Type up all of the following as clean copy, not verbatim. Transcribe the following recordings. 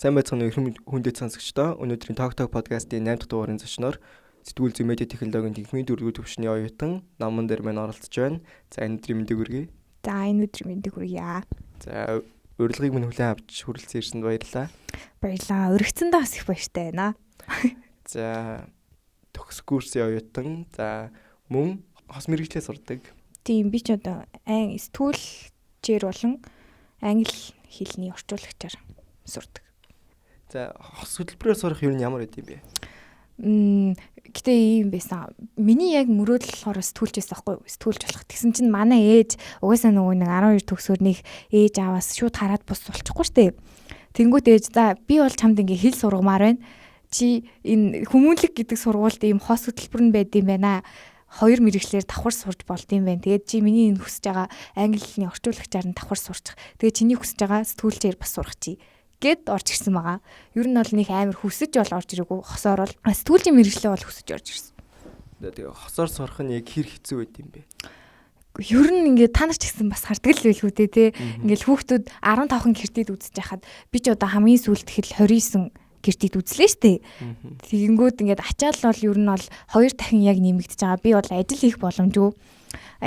Сайн байцгаана уу, эрхэм хүндэт сонсогчдоо. Өнөөдрийн Talk Talk podcast-ийн 8 дахь дугаарын зочноор сэтгүүл зүйн медиа технологийн танхимын дөрөвдүгээр түвшний оюутан Наман дээр маань оролцож байна. За, энэ өдрийн мэндийг хүргэе. За, энэ өдрийн мэндийг хүргье. За, урилгыг минь хүлээн авч хүрэлцэн ирсэнд баярлалаа. Баярлалаа. Өргөцөндөө бас их баяртай байна. За, төгс курсын оюутан. За, мөн хос мэргэжлээ сурдаг. Тийм, би ч одоо сэтгүүлчээр болон англи хэлний орчуулагчаар сурдаг. За, хос хөтөлбөрөөр сурах юу нь ямар байд юм бэ? Гэтэ ийм байсан. Миний яг мөрөөдөл болохоор сэтгүүлч байсан байхгүй юу? Сэтгүүлч болох. Тэгсэн чинь манай ээж угаасаа нөгөө нэг 12 төгсөөр нэг ээж аваас шууд хараад бус болчихгүй штэ. Тэнгүүт ээж, за би бол чамд ингээ хэл сургамаар байна. Чи энэ хүмүүнлэг гэдэг сургуульд ийм хос хөтөлбөр нь байд юм байна. Хоёр мэрэгчлэр давхар сурж болд юм байна. Тэгээд чи миний энэ хүсэж байгаа англи хэлний орчуулагчаар нь давхар сурчих. Тэгээд чиний хүсэж байгаа сэтгүүлчээр бас сурах чи гэд орж ирсэн байгаа. Ер нь бол нэг амар хүсэж бол орж ирээгүй. Хосоор бол сэтгүүлчийн мэргэжлээ бол хүсэж орж ирсэн. Тэгээ хосоор сурах нь яг хэр хэцүү байд юм бэ? Ер нь ингээд та нар ч гэсэн бас хардаг л байлгүй дээ, тэ. Ингээд хүүхдүүд 15хан кредит үзэж хахад би ч одоо хамгийн сүүлд хэл 29 кредит үзлээ штэ. Тэгэнгүүт ингээд ачаал бол ер нь бол 2 дахин яг нэмэгдэж байгаа. Би бол ажил хийх боломжгүй.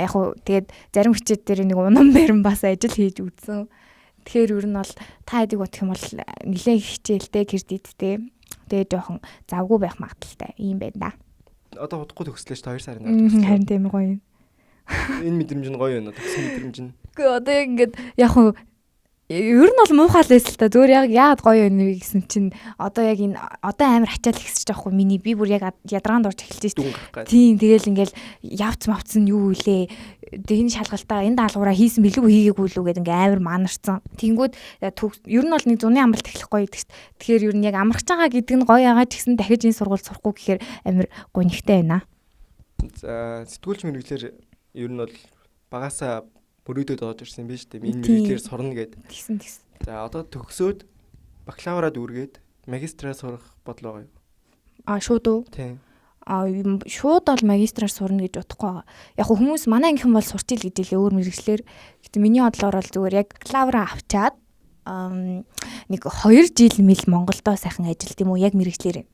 Яг хуу тэгээд зарим хичээл дээр нэг унан барин бас ажил хийж үзсэн. Тэгэхээр ер нь бол та хэдийг бодох юм бол нэлээд хичээлтэй, кредиттэй. Тэгээ жоохон завгүй байх магадaltaй юм байна да. Одоо удахгүй төгслөө шүү дээ, 2 сарын дараа төгслөө. Харин тийм гоё юм. Энэ мэдрэмж нь гоё юм уу? Төгсөн мэдрэмж нь. Үгүй, одоо яг ингээд яг хуу ер нь бол муухай л байсан л та. Зүгээр яг яагаад гоё юм бэ гэсэн чинь одоо яг энэ одоо амар ачаал ихсэж байгаа хгүй миний би бүр яг ядраанд орж эхэлж шээ. Тийм, тэгэл ингээл явц мавц нь юу үлээ. Энэ шалгалтаа энэ даалгавраа хийсэн билүү хийгээгүй лүү гэдэг ингээ амар манарсан. Тэнгүүд ер нь бол нэг зуны амралт эхлэх гоё гэдэг чинь. Тэгэхээр ер нь яг амарч байгаа гэдэг нь гоё байгаа ч гэсэн дахиж энэ сургууль сурахгүй гэхээр амар гонигтай байна. За, сэтгүүлч мэргэжлэр ер нь бол багасаа мөрөөдөд орж ирсэн юм биш үү? Энэ мэргэжлээр сурна гэд. Тэгсэн. За, одоо төгсөөд бакалавраа дүүргээд магистраа сурах бодол байгаа юу? А, шууд уу? Тийм. А, шууд бол магистраар сурна гэж бодохгүй байгаа. Яг хүмүүс манай ангийнхан бол сурч ил гэж хэлээ өөр мэргэжлээр. Гэтэ миний бодлоор бол зүгээр яг бакалавраа авчаад нэг 2 жил мэл Монголдоо сайхан ажилт юм уу яг мэргэжлээр.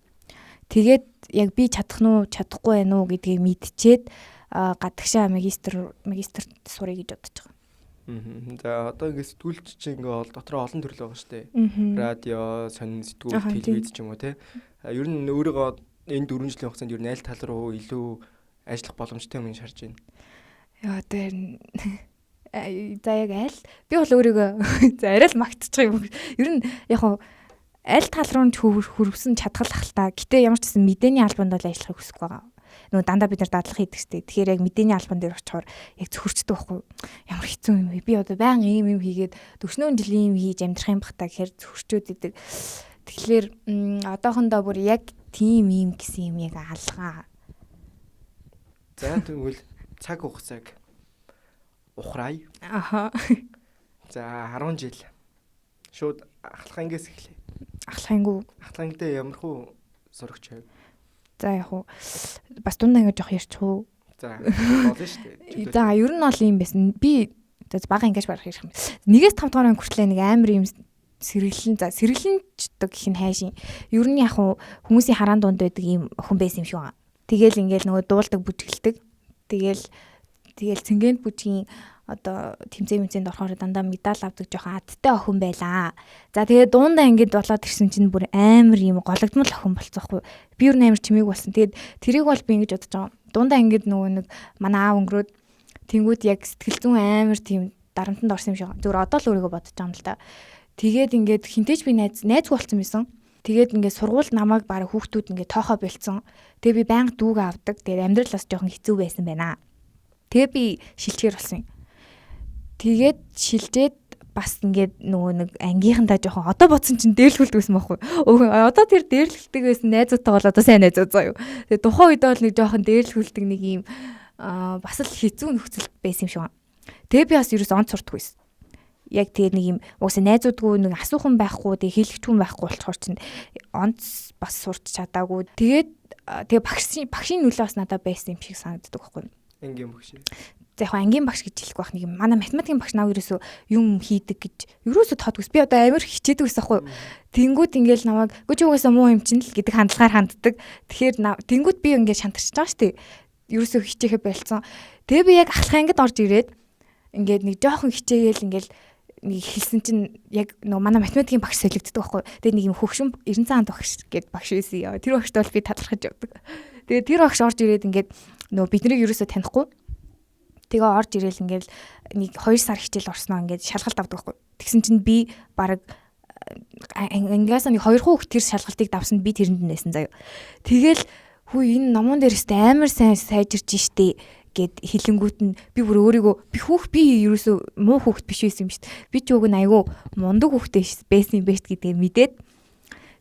Тэгээд яг би чадах нь уу, чадахгүй байх уу гэдгийг мэдчихэд гадагшаа магистр сурыг гэж бодож байгаа. За, одоо ингээд сэтгүүлч чинь ингээд дотроо олон төрөл байгаа шүү дээ. Радио, сонин сэтгүүл, телевиз ч юм уу те. Ер нь өөрийгөө энэ 4 жилийн хугацаанд ер нь аль тал руу илүү ажиллах боломжтой юм шарж байна? Яа, тэр за яг аль би бол өөрийгөө за арай л магтчих юм. Ер нь яг хуу аль тал руу нь хөрвсөн чадгал ах л та. Гэтэ ямар ч гэсэн мэдээний албанд бол ажиллахыг хүсэхгүй байгаа. Нөгөө дандаа бид нар дадлага хийдэг штэ. Тэгэхээр яг мэдээний албан дээр очихоор яг цөхөрчдөг байхгүй юу? Ямар хэцүү юм бэ? Би одоо баян ийм юм хийгээд 40 жил ийм хийж амьдрах юм бах та гэхээр цөхөрчөөд идэг. Тэгэхээр одоохондоо бүр яг тийм юм гэсэн юм яг алгаа. За, тэгвэл цаг хугацааг ухраая. Аха. За, 10 жил. Шууд ахлах ангиас эхлэе. Ахлах ангиу. Ахлах ангидаа ямархуу сурагч байв? За, яг уу бас дундаа ингэж жоох ярьчих уу? За, болно шүү дээ. За, ер нь бол ийм байсан. Би бага ангиас барах юм. 1-5 дугаар анги хүртлээ нэг амар ийм сэргэлэн, за сэргэлэнчдэг гэх нь хайшин. Ер нь яг уу хүмүүсийн хараан дунд байдаг ийм охин байсан юм шиг байгаа. Тэгэл ингээл нөгөө дуулдаг, бүжгэлдэг. Тэгэл цэнгэнд бүжгийн одоо тэмцээн орохоор дандаа медаль авдаг жоохон адтай охин байлаа. За, тэгээ дундаа ингээд болоод ирсэн чинь бүр амар юм гологдмол охин болцсоохгүй. Би юу амар чимээг болсон. Тэгээд тэрийг бол би ингэж бодож байгаа. Дундаа ингээд нөгөө нэг манай аав өнгөрөөд тэнгууд яг сэтгэл зүйн амар тийм дарамтанд орсон юм шиг. Зүгээр одоо л өөрийгөө бодож байгаа юм л да. Тэгээд ингээд хинтээж би найзгүй болсон байсан. Тэгээд ингээд сургуульд намайг бараг хүүхдүүд ингээд тоохоо болцсон. Тэгээ би байнга дүүгээ авдаг. Тэгээд амьдрал бас жоохон хэцүү байсан байна. Тэгээ би шилжгээр болсон юм. Тэгээд шилжээд бас ингээд нөгөө нэг ангийнхандаа жоохон одоо бодсон чинь дээрлэхүүлдэг байсан байхгүй. Одоо тэр дээрлэхдэг байсан найзуудтай бол одоо сайн найзууд заа юу. Тэгээд тухайн үед бол нэг жоохон дээрлэхүүлдэг нэг юм бас л хэцүү нөхцөл байсан юм шиг байна. Тэгээ би бас ерөөс онц сурдаггүй байсан. Яг тэгээ нэг юм угаасаа найзуудгүй нэг асуухан байхгүй, тэгээ хэлэгч хүн байхгүй болохоор чинь онц бас сурч чадаагүй. Тэгээд тэгээ багшийн нөлөө бас надад байсан юм шиг санагддаг байхгүй. Ангийн багш. За яг ангийн багш гэж хэлэхгүй байх нэг юм. Манай математикийн багш нав ерөөсөө юм хийдэг гэж ерөөсөө тоодгүй. Би одоо амар хичээдэг байсан байхгүй юу. Тэнгүүд ингээл намайг гү чи угаасаа муу юм чинь л гэдэг хандлагаар ханддаг. Тэгэхээр тэнгүүд би ингээд шантарч байгаа шүү дээ. Ерөөсөө хичээхэ болцсон. Тэгээ би яг ахлах ангид орж ирээд ингээд нэг жоохон хичээгээл ингээл нэг хэлсэн чинь яг нөгөө манай математикийн багш солигддог байхгүй. Тэгээ нэг юм хөгшин 90 цагаан багш гэд багш байсан яа. Тэр багштай бол би талархаж явдаг. Тэгээ тэр багш орж ирээд ингээд нөгөө биднийг ерөөсөө танихгүй. Тэгээ орж ирээл ингээд нэг 2 сар хичээл орсноо ингээд шалгалт авдаг байхгүй. Тэгсэн чинь би баг ангиас нэг 2 хүүхд тэр шалгалтыг давсан би тэрэнд нь байсан заяа. Тэгэл хүү энэ номон дээр өстө амар сайн сайжирч штэ гэд хэлэнгүүт нь би бүр өөрийгөө би хүүх би ерөөсөө муу хүүхд биш байсан юм шүү дээ. Би ч уг нь айгүй мундаг хүүхдээ байсан юм байна гэдгээ мэдээд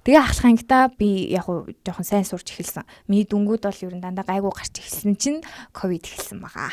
тэгээ ахлах ангидаа би яг уу жоохон сайн сурч эхэлсэн. Миний дүнгууд бол ер нь дандаа гайгүй гарч эхэлсэн чинь ковид эхэлсэн байгаа.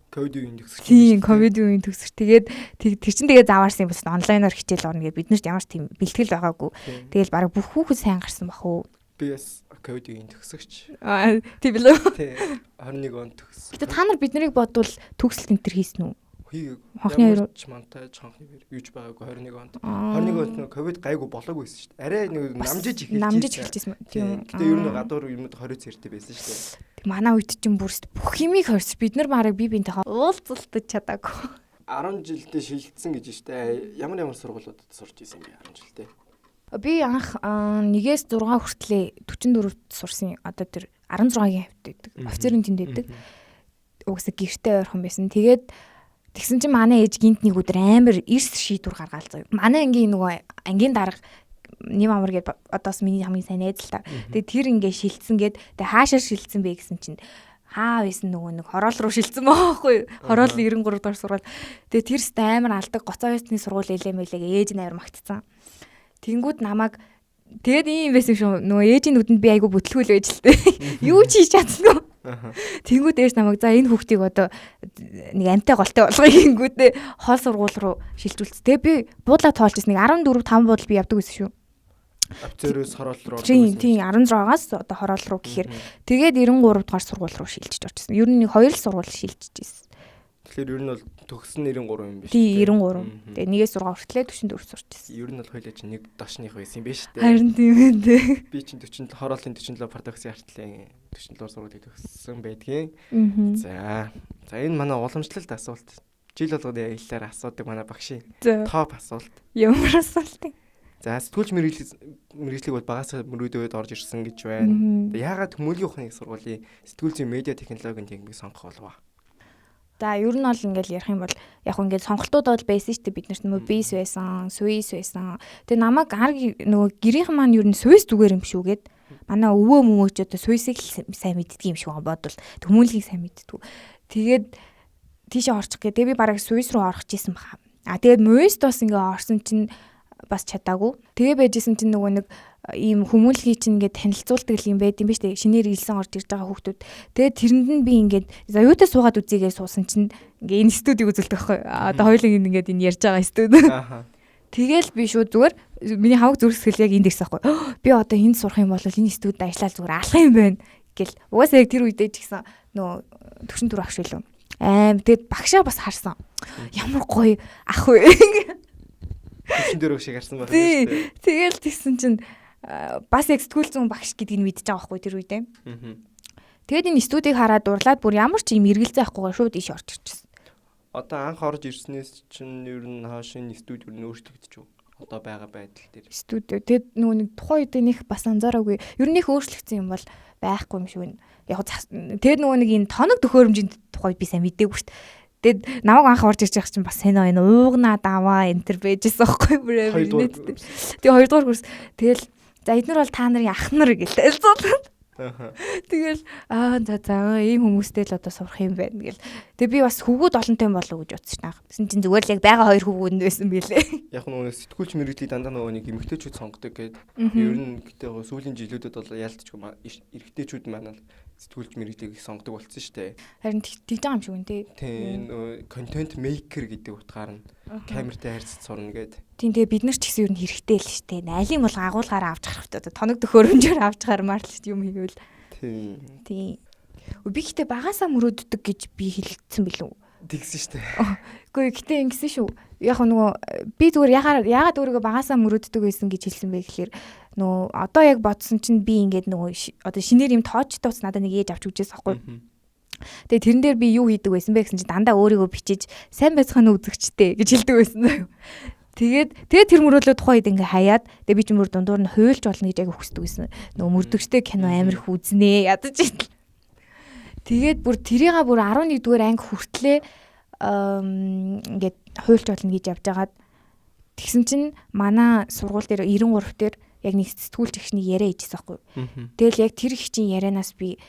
Ковид үеийн төгсөж. Тийм, ковид үеийн төгсөж. Тэгээд тэр чинь тэгээ заваарсан юм байна. Онлайнаар хичээл орно гэж бид нарт ямар ч тийм бэлтгэл байгаагүй. Тэгэл бараг бүх хүүхэд сайн гарсан бах уу. Би бас ковид үеийн төгсөгч. Аа, тийм билүү? Тий, 21 онд төгссөн. Гэтэ та нар бид нарыг бодвол төгсөлт энэ төр хийсэн үү? Хийгээгүй. Хонхны хоёр ч мантай хонхны хоёр юуж байгаагүй 21 онд. 21 онд нөө ковид гайгүй болоогүй байсан шүү дээ. Арай нэг намжиж эхэлж. Намжиж эхэлжсэн. Тийм. Гэтэ ер нь гадуур юмуд 20 цэртэй байсан шүү дээ. Манай үед чинь бүр бүх юмыг хорьс. Бид нар бараг бие биентэйгээ уулзалтаж чадаагүй. 10 жилдээ шилжсэн гэж шүү дээ. Ямар ямар сургуулиудад сурч исэн бэ 10 жилдээ? Би анх 1-ээс 6 хүртлээ 44-т сурсан. Одоо тэр 16-гийн хавьд байдаг. Офицерын тэнд байдаг. Угсаа гэртээ ойрхон байсан. Тэгээд тэгсэн чинь манай ээж гинт нэг өдөр амар эрс шийдвэр гаргаал заяа. Манай ангийн нөгөө ангийн дарга Нэм амар гээд одоос миний хамгийн сайн найз л та. Тэгээд тэр ингээ шилжсэн гээд тэгээд хаашаа шилжсэн бэ гэсэн чинь хаа байсан нөгөө нэг хороол руу шилжсэн баахгүй. Хороол 93 дугаар сургууль. Тэгээд тэр сте амар алдаг гоцоо ёсны сургууль элэ мэлэг ээж нь амар магтцсан. Тэнгүүд намайг тэгээд ийм байсан шүү. Нөгөө ээжийн нүдэнд би айгу бүтлгүүл байж л тээ. Юу ч хийж чадсангүй. Тэнгүүд ээж намайг за энэ хүүхдийг одоо нэг амтай голтой болгоё гингүүтээ хол сургууль руу шилжүүлсэн. Тэгээ би буудлаа тоолж ирсэн. Нэг 14 5 буудал би явдаг байсан шүү. Офицерөөс хороол руу. Тийм, тийм 16-аас одоо хороол руу гэхээр тэгээд 93 дугаар сургууль руу шилжиж орчихсон. Ер нь нэг хоёр л сургууль шилжиж ирсэн. Тэгэхээр ер нь бол төгсөн 93 юм биш. Тийм 93. Тэгээ 1-ээс 6 хүртлээ 44 сурч ирсэн. Ер нь бол хоёлаа чинь нэг дошных байсан юм биш үү? Харин тийм ээ. Би чинь 47 хороолын 47 парадоксын артлын 47 сургуулийг төгссөн байдгийн. За. За энэ манай уламжлалт асуулт. Жил болгоны аяллаар асуудаг манай багшийн топ асуулт. Ямар асуулт юм? За сэтгүүлч мэргэжлийг бол багасаа мөрөөдөөд орж ирсэн гэж байна. Яагаад Хүмүүлгийн ухааны сургуулийн сэтгүүл зүйн медиа технологийн техникийг сонгох болов? За ер нь бол ингээл ярих юм бол яг хөө ингээл сонголтууд бол байсан шүү дээ. Бид нарт нөгөө бис байсан, Swiss байсан. Тэгээ намайг нөгөө гэрийнхэн маань ер нь Swiss зүгээр юм шүү гэд. Манай өвөө мөвөө ч одоо Swiss-ийг л сайн мэддэг юм шиг байгаа бодвол хүмүүлгийг сайн мэддэг. Тэгээд тийшээ орчих гээ. Тэгээ би бараг Swiss руу орох гэсэн баха. А тэгээд Муист бас ингээ орсон чинь бас чадаагүй. Тэгээ байжсэн чинь нөгөө нэг ийм хүмүүлгийг чинь ингээд танилцуулдаг юм байд юм ба штэ. Шинээр илсэн орж ирж байгаа хүүхдүүд. Тэгээд тэрэнд нь би ингээд за юутай суугаад үзье гэж суусан чинь ингээ энэ студийг үзүүлдэг байхгүй. Одоо хоёулын ингээд энэ ярьж байгаа студи. Тэгэл би шууд зүгээр миний хавг зүрхсгэл яг энд ирсэн байхгүй. Би одоо энд сурах юм бол энэ студид ажиллаад зүгээр алах юм байна гэл. Угаасаа яг тэр үедээ ч гэсэн нөгөө төвшин түр агш билүү. Тэгээд багшаа бас харсан. Ямар гоё ах вэ. Төвшин дөрөв шиг харсан байна шүү дээ. Тэгэл тэгсэн чинь бас яг сэтгүүл зүүн багш гэдгийг мэдчихэж байгаа байхгүй тэр үедээ. Тэгээд энэ студийг хараад дурлаад бүр ямар ч юм эргэлзээ авахгүйгээр шууд ийш орж ирчихсэн. Одоо анх орж ирснээс чинь ер нь хойш энэ студи ер нь өөрчлөгдөж үү? Одоо байгаа байдал дээр. Студи. Тэгээд нөгөө нэг тухайн үед нэх бас анзаараагүй. Ер нь их өөрчлөгдсөн юм бол байхгүй юм шиг байна. Яг тэгээд нөгөө нэг энэ тоног төхөөрөмжийн тухайд би сайн мдээгүй шүү дээ. Тэгээд намайг анх орж ирж байгаа чинь бас сайн энэ уугнаа даваа энэ төр байжсэн байхгүй бүр амар нийтдээ. Тэгээ хоёрдугаар курс. Тэгэл за эднэр бол та нарын ах нар гэлээ. Тэгэл аа за за ийм хүмүүстэй л одоо сурах юм байна гэл. Тэгээ би бас хөвгүүд олонтой юм болов уу гэж бодсон шнаа. Тэгсэн чинь зүгээр л яг байгаа хоёр хөвгүүд нь байсан билээ. Яг нөгөө сэтгүүлч мэргэжлийг дандаа нөгөө нэг эмэгтэйчүүд сонгодог гээд. Ер нь гэтээ сүүлийн жилүүдэд бол яалтчгүй эрэгтэйчүүд маань л сэтгүүлч мэргэжлийг их сонгодог болсон шүү дээ. Харин тэгж байгаа юм шиг үн тий. Тийм нөгөө контент мейкер гэдэг утгаар нь камертай харьцаж сурна гээд. Тийм тэгээ бид нар ч гэсэн ер нь хэрэгтэй л шүү дээ. Айлын бол агуулгаараа авч гарах хэрэгтэй. Тоног төхөөрөмжөөр авч гармаар л юм хийвэл. Тийм. Тийм. Би гэтээ багасаа мөрөөддөг гэж би хэлсэн билүү? Тэгсэн штэ. Үгүй гэтээ ингэсэн шүү. Яг нөгөө би зүгээр ягаад өөрийгөө багасаа мөрөөддөг байсан гэж хэлсэн бэ гэхлээр нөгөө одоо яг бодсон чинь би ингээд нөгөө одоо шинээр юм тоочтой бас надад нэг ээж авч өгчээс аахгүй. Тэгээ тэрэн дээр би юу хийдэг байсан бэ гэсэн чинь дандаа өөрийгөө бичиж сайн байцгаана үзэгчтэй гэж хэлдэг байсан. Тэгээд тэр мөрөөдлөө тухайн үед ингээ хаяад тэгээ би ч мөр дундуур нь хуйлж болно гэж яг хүсдэг байсан. Нөгөө мөрдөгчтэй кино амар их үзнэ ядаж ил. Тэгээд бүр тэрийга бүр 11 дугаар анги хүртлээ ингээд хуйлж болно гэж явж хагаад тэгсэн чинь манай сургууль дээр 93 дээр яг нэг сэтгүүлч ихшний яриа хийжсэн байхгүй. Тэгэл яг тэр их чинь ярианаас би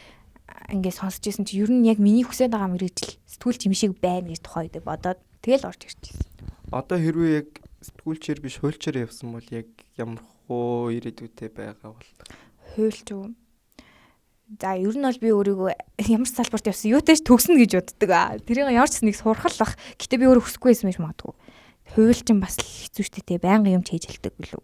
ингээд сонсч ирсэн чи ер нь яг миний хүсэж байгаа мэрэгжил сэтгүүлч юм шиг байна гэж тухайн үед бодоод тэгэл орж ирчихсэн. Одоо хэрвээ яг сэтгүүлчээр биш хуульчаар явсан бол яг ямар хуу ирээдүйтэй байгаа бол хуульч үү? За ер нь бол би өөрийгөө ямар ч салбарт явсан юутай ч төгснө гэж боддог. Тэрийг ямар ч нэг сурхал бах. Гэтэ би өөрөө хүсэхгүй байсан байж магадгүй. Хуульчин бас хэцүү шттэ те байнга юм чэйжилдэг билүү.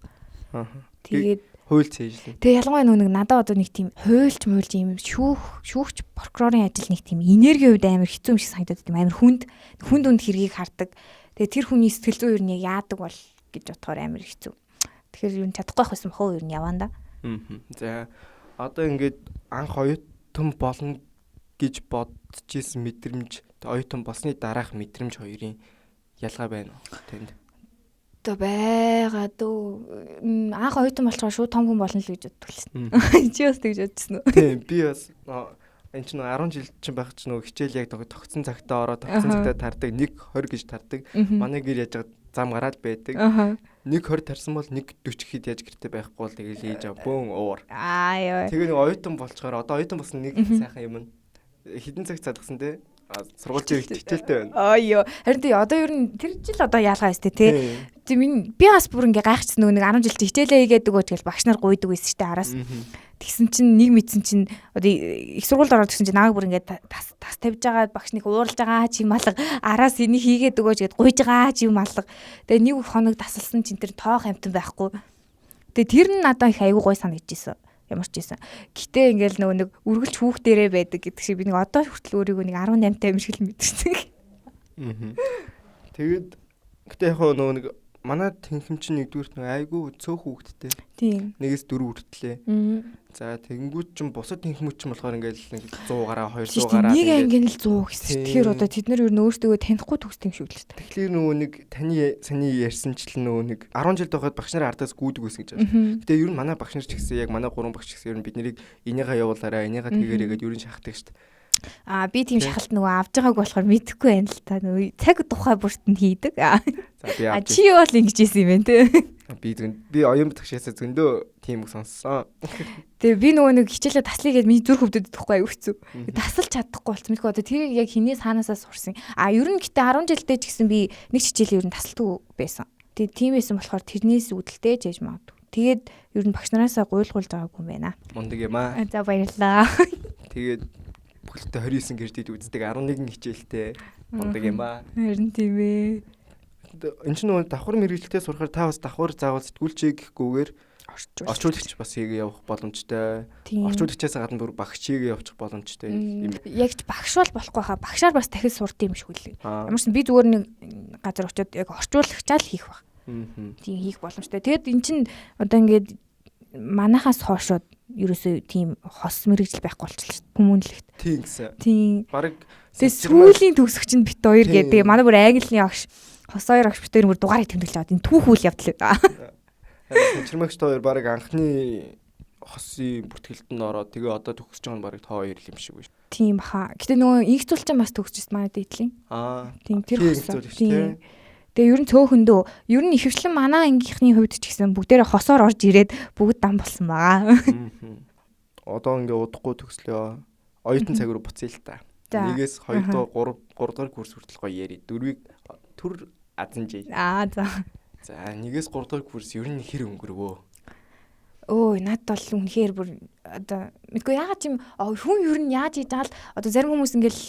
Аа. Тэгээд хууль цээжлээ. Тэгээ ялангуяа нэг надад одоо нэг тийм хуульч муульч юм шүүхч прокурорын ажил нэг тийм энергийн хувьд амар хэцүү юм шиг санагдаад тийм амар хүнд хүнд хэргийг хардаг. Тэгээ тэр хүний сэтгэл зүй ер нь яадаг бол гэж бодохоор амар хэцүү. Тэгэхээр юу чадахгүй байх байсан бохоо ер нь яваан да. За одоо ингээд анх оюутан болно гэж бодож исэн мэдрэмж оюутан болсны дараах мэдрэмж хоёрын ялгаа байна уу танд? Одоо байгаа дөө. Анх оюутан болчоор шууд том хүн болно л гэж боддог лсэн. Чи бас тэгж бодчихсон уу? Тийм би бас энэ чинь 10 жил чинь байх чинь нөгөө хичээл яг тогтсон цагтаа ороод тогтсон цагтаа тардаг 1:20 гэж тардаг. Манай гэр яаж байгаа зам гараад байдаг. 1:20 тарсан бол 1:40 хэд яаж гэрте байхгүй бол тэгэл ээж аа бөөн уур. Аа ёо. Тэгээ нэг оюутан болчоор одоо оюутан болсон нэг сайхан юм нь хэдэн цаг задгсан те. Сургууль хичээлтэй байна. Аа ёо. Харин тий одоо ер нь тэр жил одоо яалгаа өстэй тий. Тийм би бас бүр ингээ гайхчихсан нөгөө нэг 10 жил чи хичээлээ хийгээд өгөөч гэж багш нар гуйдаг байсан шүү дээ араас. Тэгсэн чинь нэг мэдсэн чинь одоо их сургуульд ороод тэгсэн чинь нааг бүр ингээ тас тавьж байгаа багш нэг ууралж байгаа чи юм алга араас энийг хийгээд өгөөч гэд гуйж байгаа чи юм алга. Тэгээ нэг хоног тасалсан чинь тэр тоох амтан байхгүй. Тэгээ тэр нь надад их айгүй гой санагдчихсэн. Ямар ч байсан. Гэтэ ингээл нөгөө нэг үргэлж хүүхдэрээ байдаг гэдэг шиг би нэг одоо хүртэл өөрийгөө нэг 18 таа юм шиг л мэдэрсэн. Тэгээд гэтэ яг нөгөө нэг манай тэнхэм чинь нэгдүгüрт нэг айгүй цөөх хүүхэдтэй. Тийм. 1-ээс 4 хүртлээ. За тэгэнгүүт чинь бусад тэнхмүүд чинь болохоор ингээл нэг 100 гараа 200 гараа. Нэг анги нь л 100 гэсэн. Тэгэхээр одоо тэд нар ер нь өөрсдөө танихгүй төгсдөг юм шиг л дээ. Тэгэхээр нөгөө нэг таны саний ярьсанчлан нөгөө нэг 10 жил байхад багш нар ардаас гүйдэг байсан гэж байна. Гэтэ ер нь манай багш нар ч гэсэн яг манай 3 багш ч гэсэн ер нь бид нарыг энийгээ явуулаарай, энийгээ тэгээрэй гэдээ ер нь шахдаг шүү дээ. Аа би тийм шахалт нөгөө авч байгааг болохоор мэдэхгүй байна л та нөгөө цаг тухай бүрт нь хийдэг. За би авч. Чи бол ингэж ийсэн юм байна те. Би оюун багшаасаа зөндөө тийм үг сонссон. Тэгээ би нөгөө нэг хичээлээ таслая гэдээ миний зүрх өвдөд идэхгүй аюу хэцүү. Тасалж чадахгүй болсон. Мэдгүй одоо тэрийг яг хинээ саанаасаа сурсан. А ер нь гэтээ 10 жилдээ ч гэсэн би нэг хичээлээ ер нь тасалдгүй байсан. Тэгээ тийм байсан болохоор тэрнээс үүдэлтэй ч яж магадгүй. Тэгээд ер нь багш нараасаа гуйлгуулж байгаагүй юм байна. Мундаг юм аа. За баярлалаа. Тэгээд бүхэлдээ 29 гэрдээд үздэг 11 хичээлтэй мундаг юм аа. Харин тийм ээ. Энд чинь нөгөө давхар мэргэжилтэд сурахаар та бас давхар заавал сэтгүүлчээ гэхгүйгээр орчуулагч бас хийгээ явах боломжтой. Орчуулагчаас гадна бүр багш хийгээ явчих боломжтой юм. Яг ч багш бол болохгүй хаа. Багшаар бас дахиж сурд юм шиг үлээ. Ямар ч би зүгээр нэг газар очиод яг орчуулагчаа л хийх баг. Тийм хийх боломжтой. Тэгэд эн чинь одоо ингээд манахаас хоошоод ерөөсөө тийм хос мэрэгжил байхгүй болчихлоо шүү дээ. Хүмүүнлэгт. Тийм гэсэн. Тийм. Бараг тэгээ сүүлийн төгсөгч нь бит хоёр гэдэг. Манай бүр английн агш хос хоёр агш бит хоёр бүр дугаарыг тэмдэглэж аваад энэ түүх үйл явдал. Санчирмагч хоёр бараг анхны хосын бүртгэлтэнд ороод тэгээ одоо төгсөж байгаа нь бараг та хоёр юм шиг байна. Тийм баха. Гэтэ нөгөө инх зулчин бас төгсөж манай дээдлийн. Аа. Тийм тэр хос. Тийм. Тэгээ ер нь цөөхөндөө ер нь ихэвчлэн манай ангийнхны хувьд ч гэсэн бүгдээрээ хосоор орж ирээд бүгд дан болсон байгаа. Одоо ингээ удахгүй төгслөө. Оюутан цаг руу буцъя л та. 1-ээс 2 дугаар 3 3 дугаар курс хүртэл гоё яри. 4-ийг түр азанжээ. Аа за. За 1-ээс 3 дугаар курс ер нь хэр өнгөрвөө? Өө надад бол үнэхээр бүр одоо мэдгүй яагаад юм хүн ер нь яаж хийж байгаа л одоо зарим хүмүүс ингээл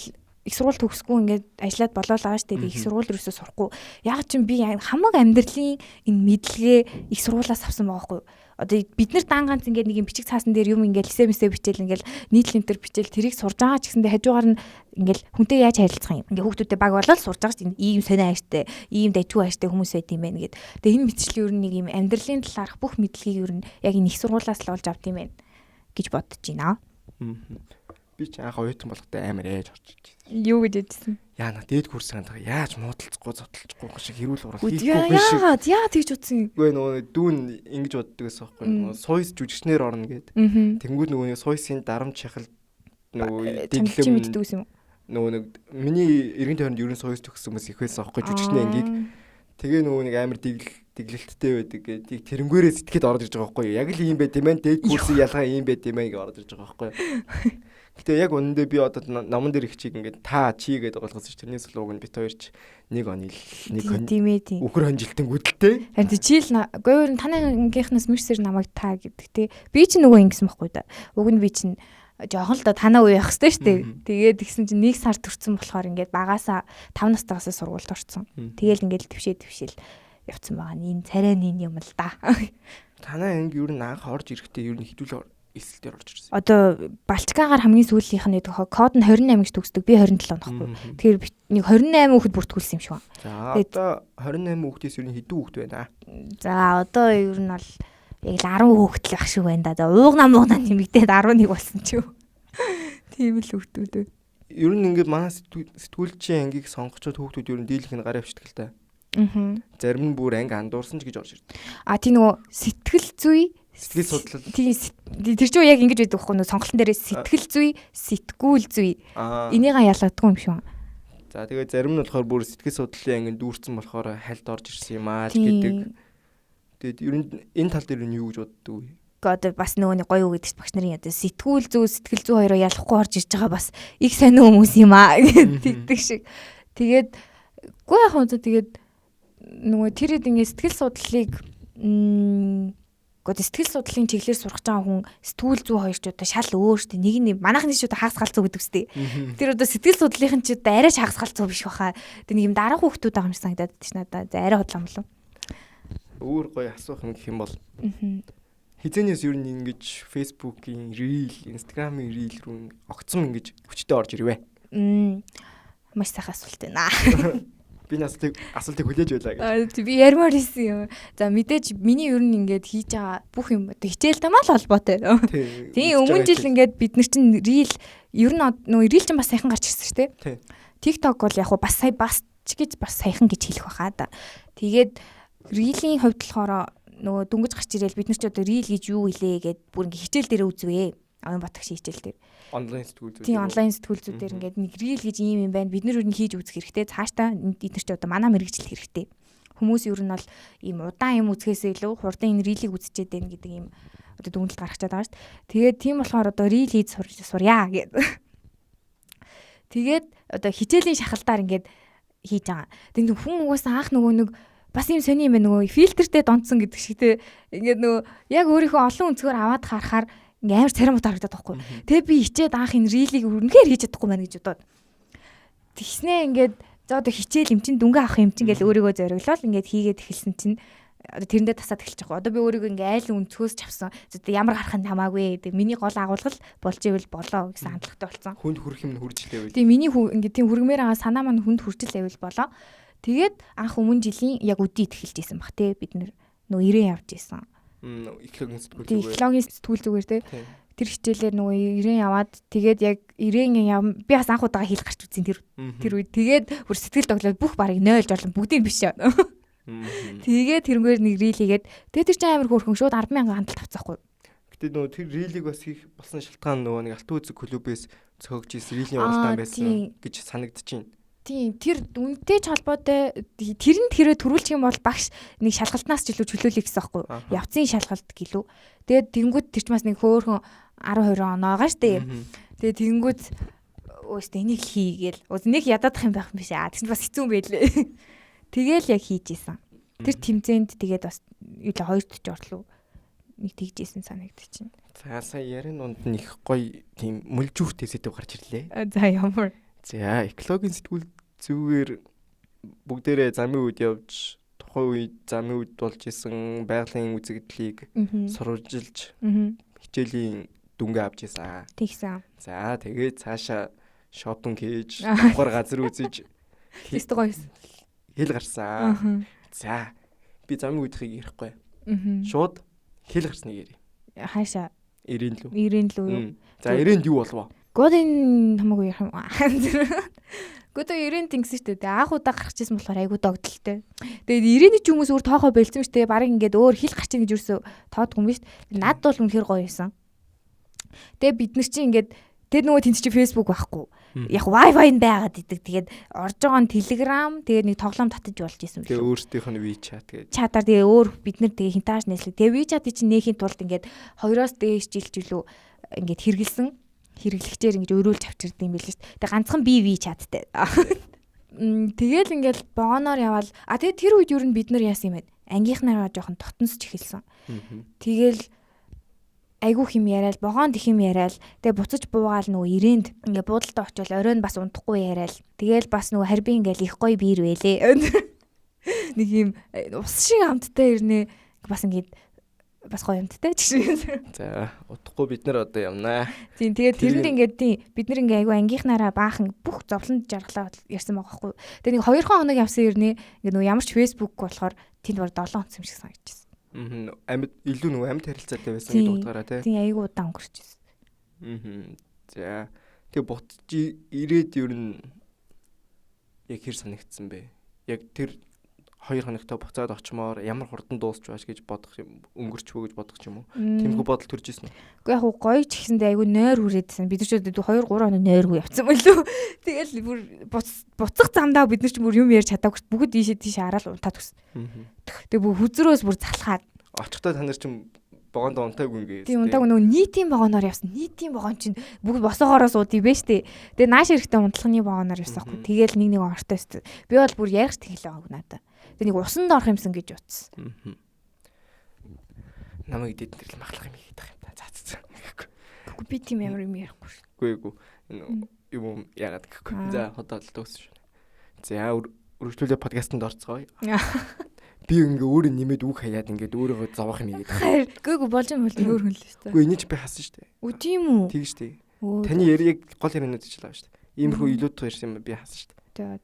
их сургууль төгсөхгүй ингээд ажиллаад болоо л байгаа шүү дээ. Их сургууль ерөөсөө сурахгүй. Яг ч юм би хамаг амьдралын энэ мэдлэгээ их сургуулиас авсан байгаа байхгүй юу? Одоо бид нар дан ганц ингээд нэг юм бичиг цаасан дээр юм ингээд лисэ мисэ бичээл ингээд нийтлэн төр бичээл тэрийг сурж байгаа ч гэсэндээ хажуугаар нь ингээд хүнтэй яаж харилцах юм. Ингээд хүүхдүүдтэй баг болоод сурж байгаа ч ийм сонио ааштай, ийм дажгүй ааштай хүмүүс байт юм байна гэд. Тэгээ энэ мэтчлэн ер нь нэг юм амьдралын талаарх бүх мэдлэгийг ер нь яг энэ их сургуулиас л олж авд юм байна гэж бодож байна. Би ч анх оюутан болохтой амар ээж орж ирж. Юу гэж ээжсэн? Яа на дээд курсын хандгаа яаж муудалцахгүй зодтолчихгүй шиг хэрүүл урал хийхгүй шиг. Яагаад? Яа тэгж утсан юм? Үгүй нөгөө дүүн ингэж боддог гэсэн аахгүй нөгөө суйс жүжигчнэр орно гэд. Тэнгүүд нөгөө нэг суйсын дарамт шахал нөгөө дэглэм мэддэг юм уу? Нөгөө нэг миний эргэн тойронд ерөн суйс төгссөн хүмүүс их байсан аахгүй жүжигчний ангийг. Тэгээ нөгөө нэг амар дэглэлттэй байдаг гэдэг. Тэрнгээрээ сэтгэхэд орж ирж байгаа байхгүй юу? Яг л ийм байт юм байна. Дээд курсын ялгаа ийм байт юм байна гэж орж ирж байгаа байхгүй юу? Гэтэ яг үнэндээ би одоо номон дээр их чиг ингээд та чи гэдэг ойлгосон ч тэрнээс л уг нь бит хоёр ч нэг оны л нэг тийм ээ тийм. Үхэр хонжилтэн гүдэлтэй. Харин чи л үгүй юу таны ангийнхнаас мэрсэр намайг та гэдэг те. Би чи нөгөө ингэсэн байхгүй да. Уг нь би чинь жоохон л да танаа үе явах хэрэгтэй шүү дээ. Тэгээд тэгсэн чинь нэг сар төрсэн болохоор ингээд багасаа 5 настайгаас сургуульд орсон. Тэгээл ингээд твшээ явцсан байгаа. Энэ царай нэг юм л да. Танаа анги ер нь анх орж ирэхдээ ер нь хэдүүл эсэл дээр орж ирсэн. Одоо Балчкагаар хамгийн сүүлийнх нь гэдэг код нь 28 гэж төгсдөг. Би 27 нөхгүй. Тэгэхээр нэг 28 хүүхэд бүртгүүлсэн юм шиг байна. За одоо 28 хүүхдээс ер нь хэдэн хүүхэд байна? За одоо ер нь бол яг л 10 хүүхэд л байх шиг байна да. За уугнаа муугнаа нэмэгдээд 11 болсон ч юу. Тийм л хүүхдүүд. Ер нь ингээд манай сэтгүүлчийн ангийг сонгочод хүүхдүүд ер нь дийлэх нь гар авчдаг л та. Аа. Зарим нь бүр анги андуурсан ч гэж орж ирдэг. А тийм нөгөө сэтгэл зүй сэтгэл судлал. Тийм тэр чинь яг ингэж байдаг байхгүй нөө сонголтон дээрээ сэтгэл зүй, сэтгүүл зүй. Энийгээ ялгадгүй юм шиг. За тэгээ зарим нь болохоор бүр сэтгэл судлалын ангинд дүүрсэн болохоор хальт орж ирсэн юм аа л гэдэг. Тэгээд ер нь энэ тал дээр нь юу гэж боддог вэ? Одоо бас нөгөө нэг гоё үг гэдэг чинь багш нарын одоо сэтгүүл зүй, сэтгэл зүй хоёроо ялахгүй орж ирж байгаа бас их сонин хүмүүс юм аа гэдэг шиг. Тэгээд үгүй яг хөө тэгээд нөгөө тэр хэд ингэ сэтгэл судлалыг Гэхдээ сэтгэл судлалын чиглэлээр сурах байгаа хүн сэтгүүл зүй хоёр ч одоо шал өөр шүү дээ. Нэг нь манайхны ч одоо хагас галзуу гэдэг үстэй. Тэр одоо сэтгэл судлалын ч одоо арай ч хагас галзуу биш баха. Тэр нэг юм дараахан хүүхдүүд байгаа юм шиг санагдаад байна ш надаа. За арай худлаа юм болов. Өөр гоё асуух юм гэх юм бол хизэнээс ер нь ингэж Facebook-ийн reel, Instagram-ийн reel рүү огцом ингэж хүчтэй орж ирвэ. Маш сайхан асуулт байна. Би асуултыг хүлээж байлаа гэж. Би ярмаар исэн юм. За мэдээж миний ер нь ингээд хийж байгаа бүх юм одоо хичээлтэй мал холбоотой. Тийм өмнө жил ингээд бид нар чинь reel ер нь нөгөө reel чинь бас сайхан гарч ирсэн шүү дээ. TikTok бол яг бас сая бас ч гэж бас саяхан гэж хэлэх байхаа да. Тэгээд reel-ийн хувьд болохоор нөгөө дөнгөж гарч ирээл бид нар ч одоо reel гэж юу илээ гэд бүр ингээд хичээл дээрээ үзвээ. Оюун батгшийн хичээл дээр. Онлайн сэтгүүл зүй. Тийм онлайн сэтгүүл зүй дээр ингээд нэг reel гэж ийм юм байна. Бид нар юу хийж үзэх хэрэгтэй. Цаашдаа эдгээр ч одоо манай мэрэгжил хэрэгтэй. Хүмүүс ер нь бол ийм удаан юм үзэхээсээ илүү хурдан энэ reel-ийг үзчихэд байна гэдэг ийм одоо дүгнэлт гаргачаад байгаа шүү дээ. Тэгээд тийм болохоор одоо reel хийж сурья гэд. Тэгээд одоо хичээлийн шахалтаар ингээд хийж байгаа. Тэгээд хүн угаасаа анх нөгөө нэг бас ийм сони юм байна нөгөө фильтртэй донцсон гэдэг шиг те. Ингээд нөгөө яг өөрийнхөө олон өнцгөр аваад харахаар ингээ амар царай муу харагдаад байхгүй. Тэгээ би хичээд анх энэ рилийг үнэхээр хийж чадахгүй байна гэж бодоод. Тэгснээ ингээд за одоо хичээл юм чин дүнгээ авах юм чин гэл өөрийгөө зориглол ингээд хийгээд эхэлсэн чинь одоо тэрэндээ тасаад эхэлж байгаа. Одоо би өөрийгөө ингээ айл өнцгөөс чавсан. Одоо ямар гарах нь хамаагүй. Тэгээ миний гол агуулгал болж ивэл болоо гэсэн хандлагатай болсон. Хүнд хүрэх юм нь хүрч лээвэл. Тийм миний ингээ тийм хүргмээр байгаа санаа маань хүнд хүрч лээвэл болоо. Тэгээд анх өмнө жилийн яг үдийд эхэлж исэн бах те бид нэр нөө 90 явж исэн. Экологийн сэтгүүл зүгээр. Экологийн сэтгүүл зүгээр те. Тэр хичээлээр нөгөө 90 яваад тэгээд яг 90 яв би бас анх удаага хэл гарч үзсэн тэр үед тэгээд бүр сэтгэл тоглоод бүх барыг 0 жолон бүгдийг биш. Тэгээд тэрнгээр нэг рил хийгээд тэгээд тэр чинь амар хөөрхөн шууд 10,000 хандлт авцаахгүй. Гэтэ нөгөө тэр рилийг бас хийх болсон шалтгаан нөгөө нэг алтан үзэг клубээс цөөгж исэн рилийн уралдаан байсан гэж санагдчихээн. Тийм тэр үнэтэй ч холбоотой тэрэнд хэрэг төрүүлчих юм бол багш нэг шалгалтнаас ч илүү чөлөөлөе гэсэн аахгүй явцын шалгалт гэлүү. Тэгээд тэнгүүд тэр ч бас нэг хөөхөн 10 20 оноо байгаа штэ. Тэгээд тэнгүүд өөстөө энийг хийгээл. Нэг ядадах юм байх юм биш аа. Тэгсэн бас хэцүү юм байлээ. Тэгээл яг хийж исэн. Тэр тэмцээнд тэгээд бас юу л хоёрт ч орлоо. Нэг тэгж исэн санагдчихэв. За сая ярин дунд нь их гоё тийм мөлжүүхтэй сэдв гарч ирлээ. За ямар. За экологийн сэтгүүл зүгээр бүгдээрээ замын үед явж Тухайн үед замын үед болж исэн байгалийн үзэгдлийг сурвалжилж хичээлийн дүнгээ авч исэн. Тэгсэн. За тэгээд цаашаа шопинг хийж, тухайн газар үзэж Тэстэ гоё байсан. Хэл гарсан. За би замын үеийнхийг ярихгүй. Шууд хэл гарсныг ярив. Хаашаа? 90 лүү. 90 лүү юу? За 90-нд юу болов? Годын хамаагүй ярих юм. Гэхдээ 90-нд ингэсэн шүү дээ. Анх удаа гарч ирсэн болохоор айгүй догдолтой. Тэгээд 90-ний ч хүмүүс өөр тоохоо болцсон шүү дээ. Бараг ингээд өөр хэл гарч ийн гэж юусэн тоодгүй юм биш. Над бол үнэхээр гоё байсан. Тэгээ бид нар чинь ингээд тэр нөгөө тэнд чи Facebook байхгүй. Яг Wi-Fi нь байгаад идэг. Тэгээд орж байгаа нь Telegram, тэгээд нэг тоглоом татаж болж исэн биш. Тэгээ өөрсдийнх нь WeChat гэж. Чатаар тэгээ өөр бид нар тэгээ хинтааш нээслэг. Тэгээ WeChat-ыг чинь нээхийн тулд ингээд 2-оос дээш жилч илүү ингээд хэрэгэлсэн хэрэглэгчээр ингэж өрөөлж авчирд юм билээ шүү дээ. Тэгээ ганцхан би WeChat-тай. Тэгэл ингээл богоноор яваал. А тэгээ тэр үед ер нь бид нар яасан юм бэ? Ангийнхнаараа жоохон дотносч эхэлсэн. Тэгэл айгүйх юм яриад, вогоонд их юм яриад, тэгээ буцаж буугаал нөгөө ирээнд ингээ буудалдаа очивол оройн бас унтахгүй яриад. Тэгэл бас нөгөө харбин ингээл их гоё биер вэлээ. Нэг юм ус шиг амттай ирнэ. Бас ингээд бас гоё амттай ч гэсэн. За удахгүй бид нар одоо явнаа. Тийм тэгээд тэрэнд ингээд тийм бид нар ингээ айгүй ангийнхнаараа баахан бүх зовлонд жаргалаа ярьсан байгаа байхгүй. Тэгээ нэг 2 хоног явсан ирнэ. Ингээ нөгөө ямар ч Facebook болохоор тэнд бар 7 онц юм шиг санагдчихсан. Амьд илүү нөгөө амьд харилцаатай байсан гэдэг утгаараа тий. Тийм айгүй удаан өнгөрч байсан. За тэгээ буцаж ирээд ер нь яг хэр санагдсан бэ? Яг тэр 2 хоногтой буцаад очимоор ямар хурдан дуусч байж гэж бодох юм өнгөрч хөө гэж бодох юм уу? Тэмхүү бодол төрж исэн үү? Үгүй яг гоё ч гэсэндээ айгүй нойр хүрээдсэн. Бид нар ч 2 3 хоног нойргүй явцсан мөлөө. Тэгэл бүр буцах замдаа бид нар ч бүр юм ярьж чадаагүй бүгд ийшээ тийш хараад унтаад төс. Тэгээ бүр хүзрөөс бүр залхаад. Очихдоо та нар чинь вагонд унтаагүй ингээ. Тийм унтаагүй нөгөө нийтийн вагоноор явсан. Нийтийн вагон чинь бүгд босоогоороо сууд юм бэ штэ. Тэгээ нааш эрэхтэй унтлагын вагоноор явсан хгүй. Тэгээл нэг нэг ортой өст. Би бол бүр ярих тэгэл байгаагүй надаа. Тэгээ нэг усанд орох юмсан гэж утсан. Намайг дэд тэрл махлах юм хийх юм та. За за. Үгүй би тийм ямар юм ярихгүй шүү. Үгүй үгүй. Юм яагаад гэхгүй. За одоо л дууссан шүү. За үргэлжлүүлээ подкастэнд орцгоё. Би ингээ өөрөө нэмээд үг хаяад ингээд өөрийгөө зовоох юм хийгээд байгаа. Үгүй үгүй болж юм бол өөр хүн л шүү дээ. Үгүй энийг чи би хасан шүү дээ. Үгүй тийм үү? Тийм шүү дээ. Таны яриаг гол ярианууд ч л байгаа шүү дээ. Иймэрхүү илүү ярьсан юм би хасан шүү дээ.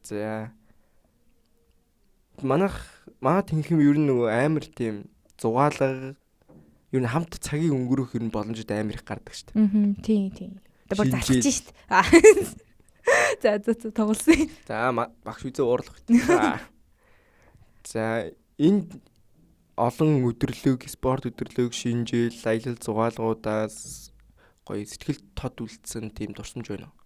За. Манай тэнхэм ер нь нөгөө амар тийм зугаалга ер нь хамт цагийг өнгөрөөх ер нь боломжтой амар их гардаг шүү дээ. Тийм тийм. Одоо бүр залхаж шүү дээ. За за за тоглосон. За багш үзээ уурлах. За энэ олон өдөрлөг, спорт өдөрлөг, шинэ жил, аялал зугаалгуудаас гоё сэтгэл тод үлдсэн тийм дурсамж байна уу?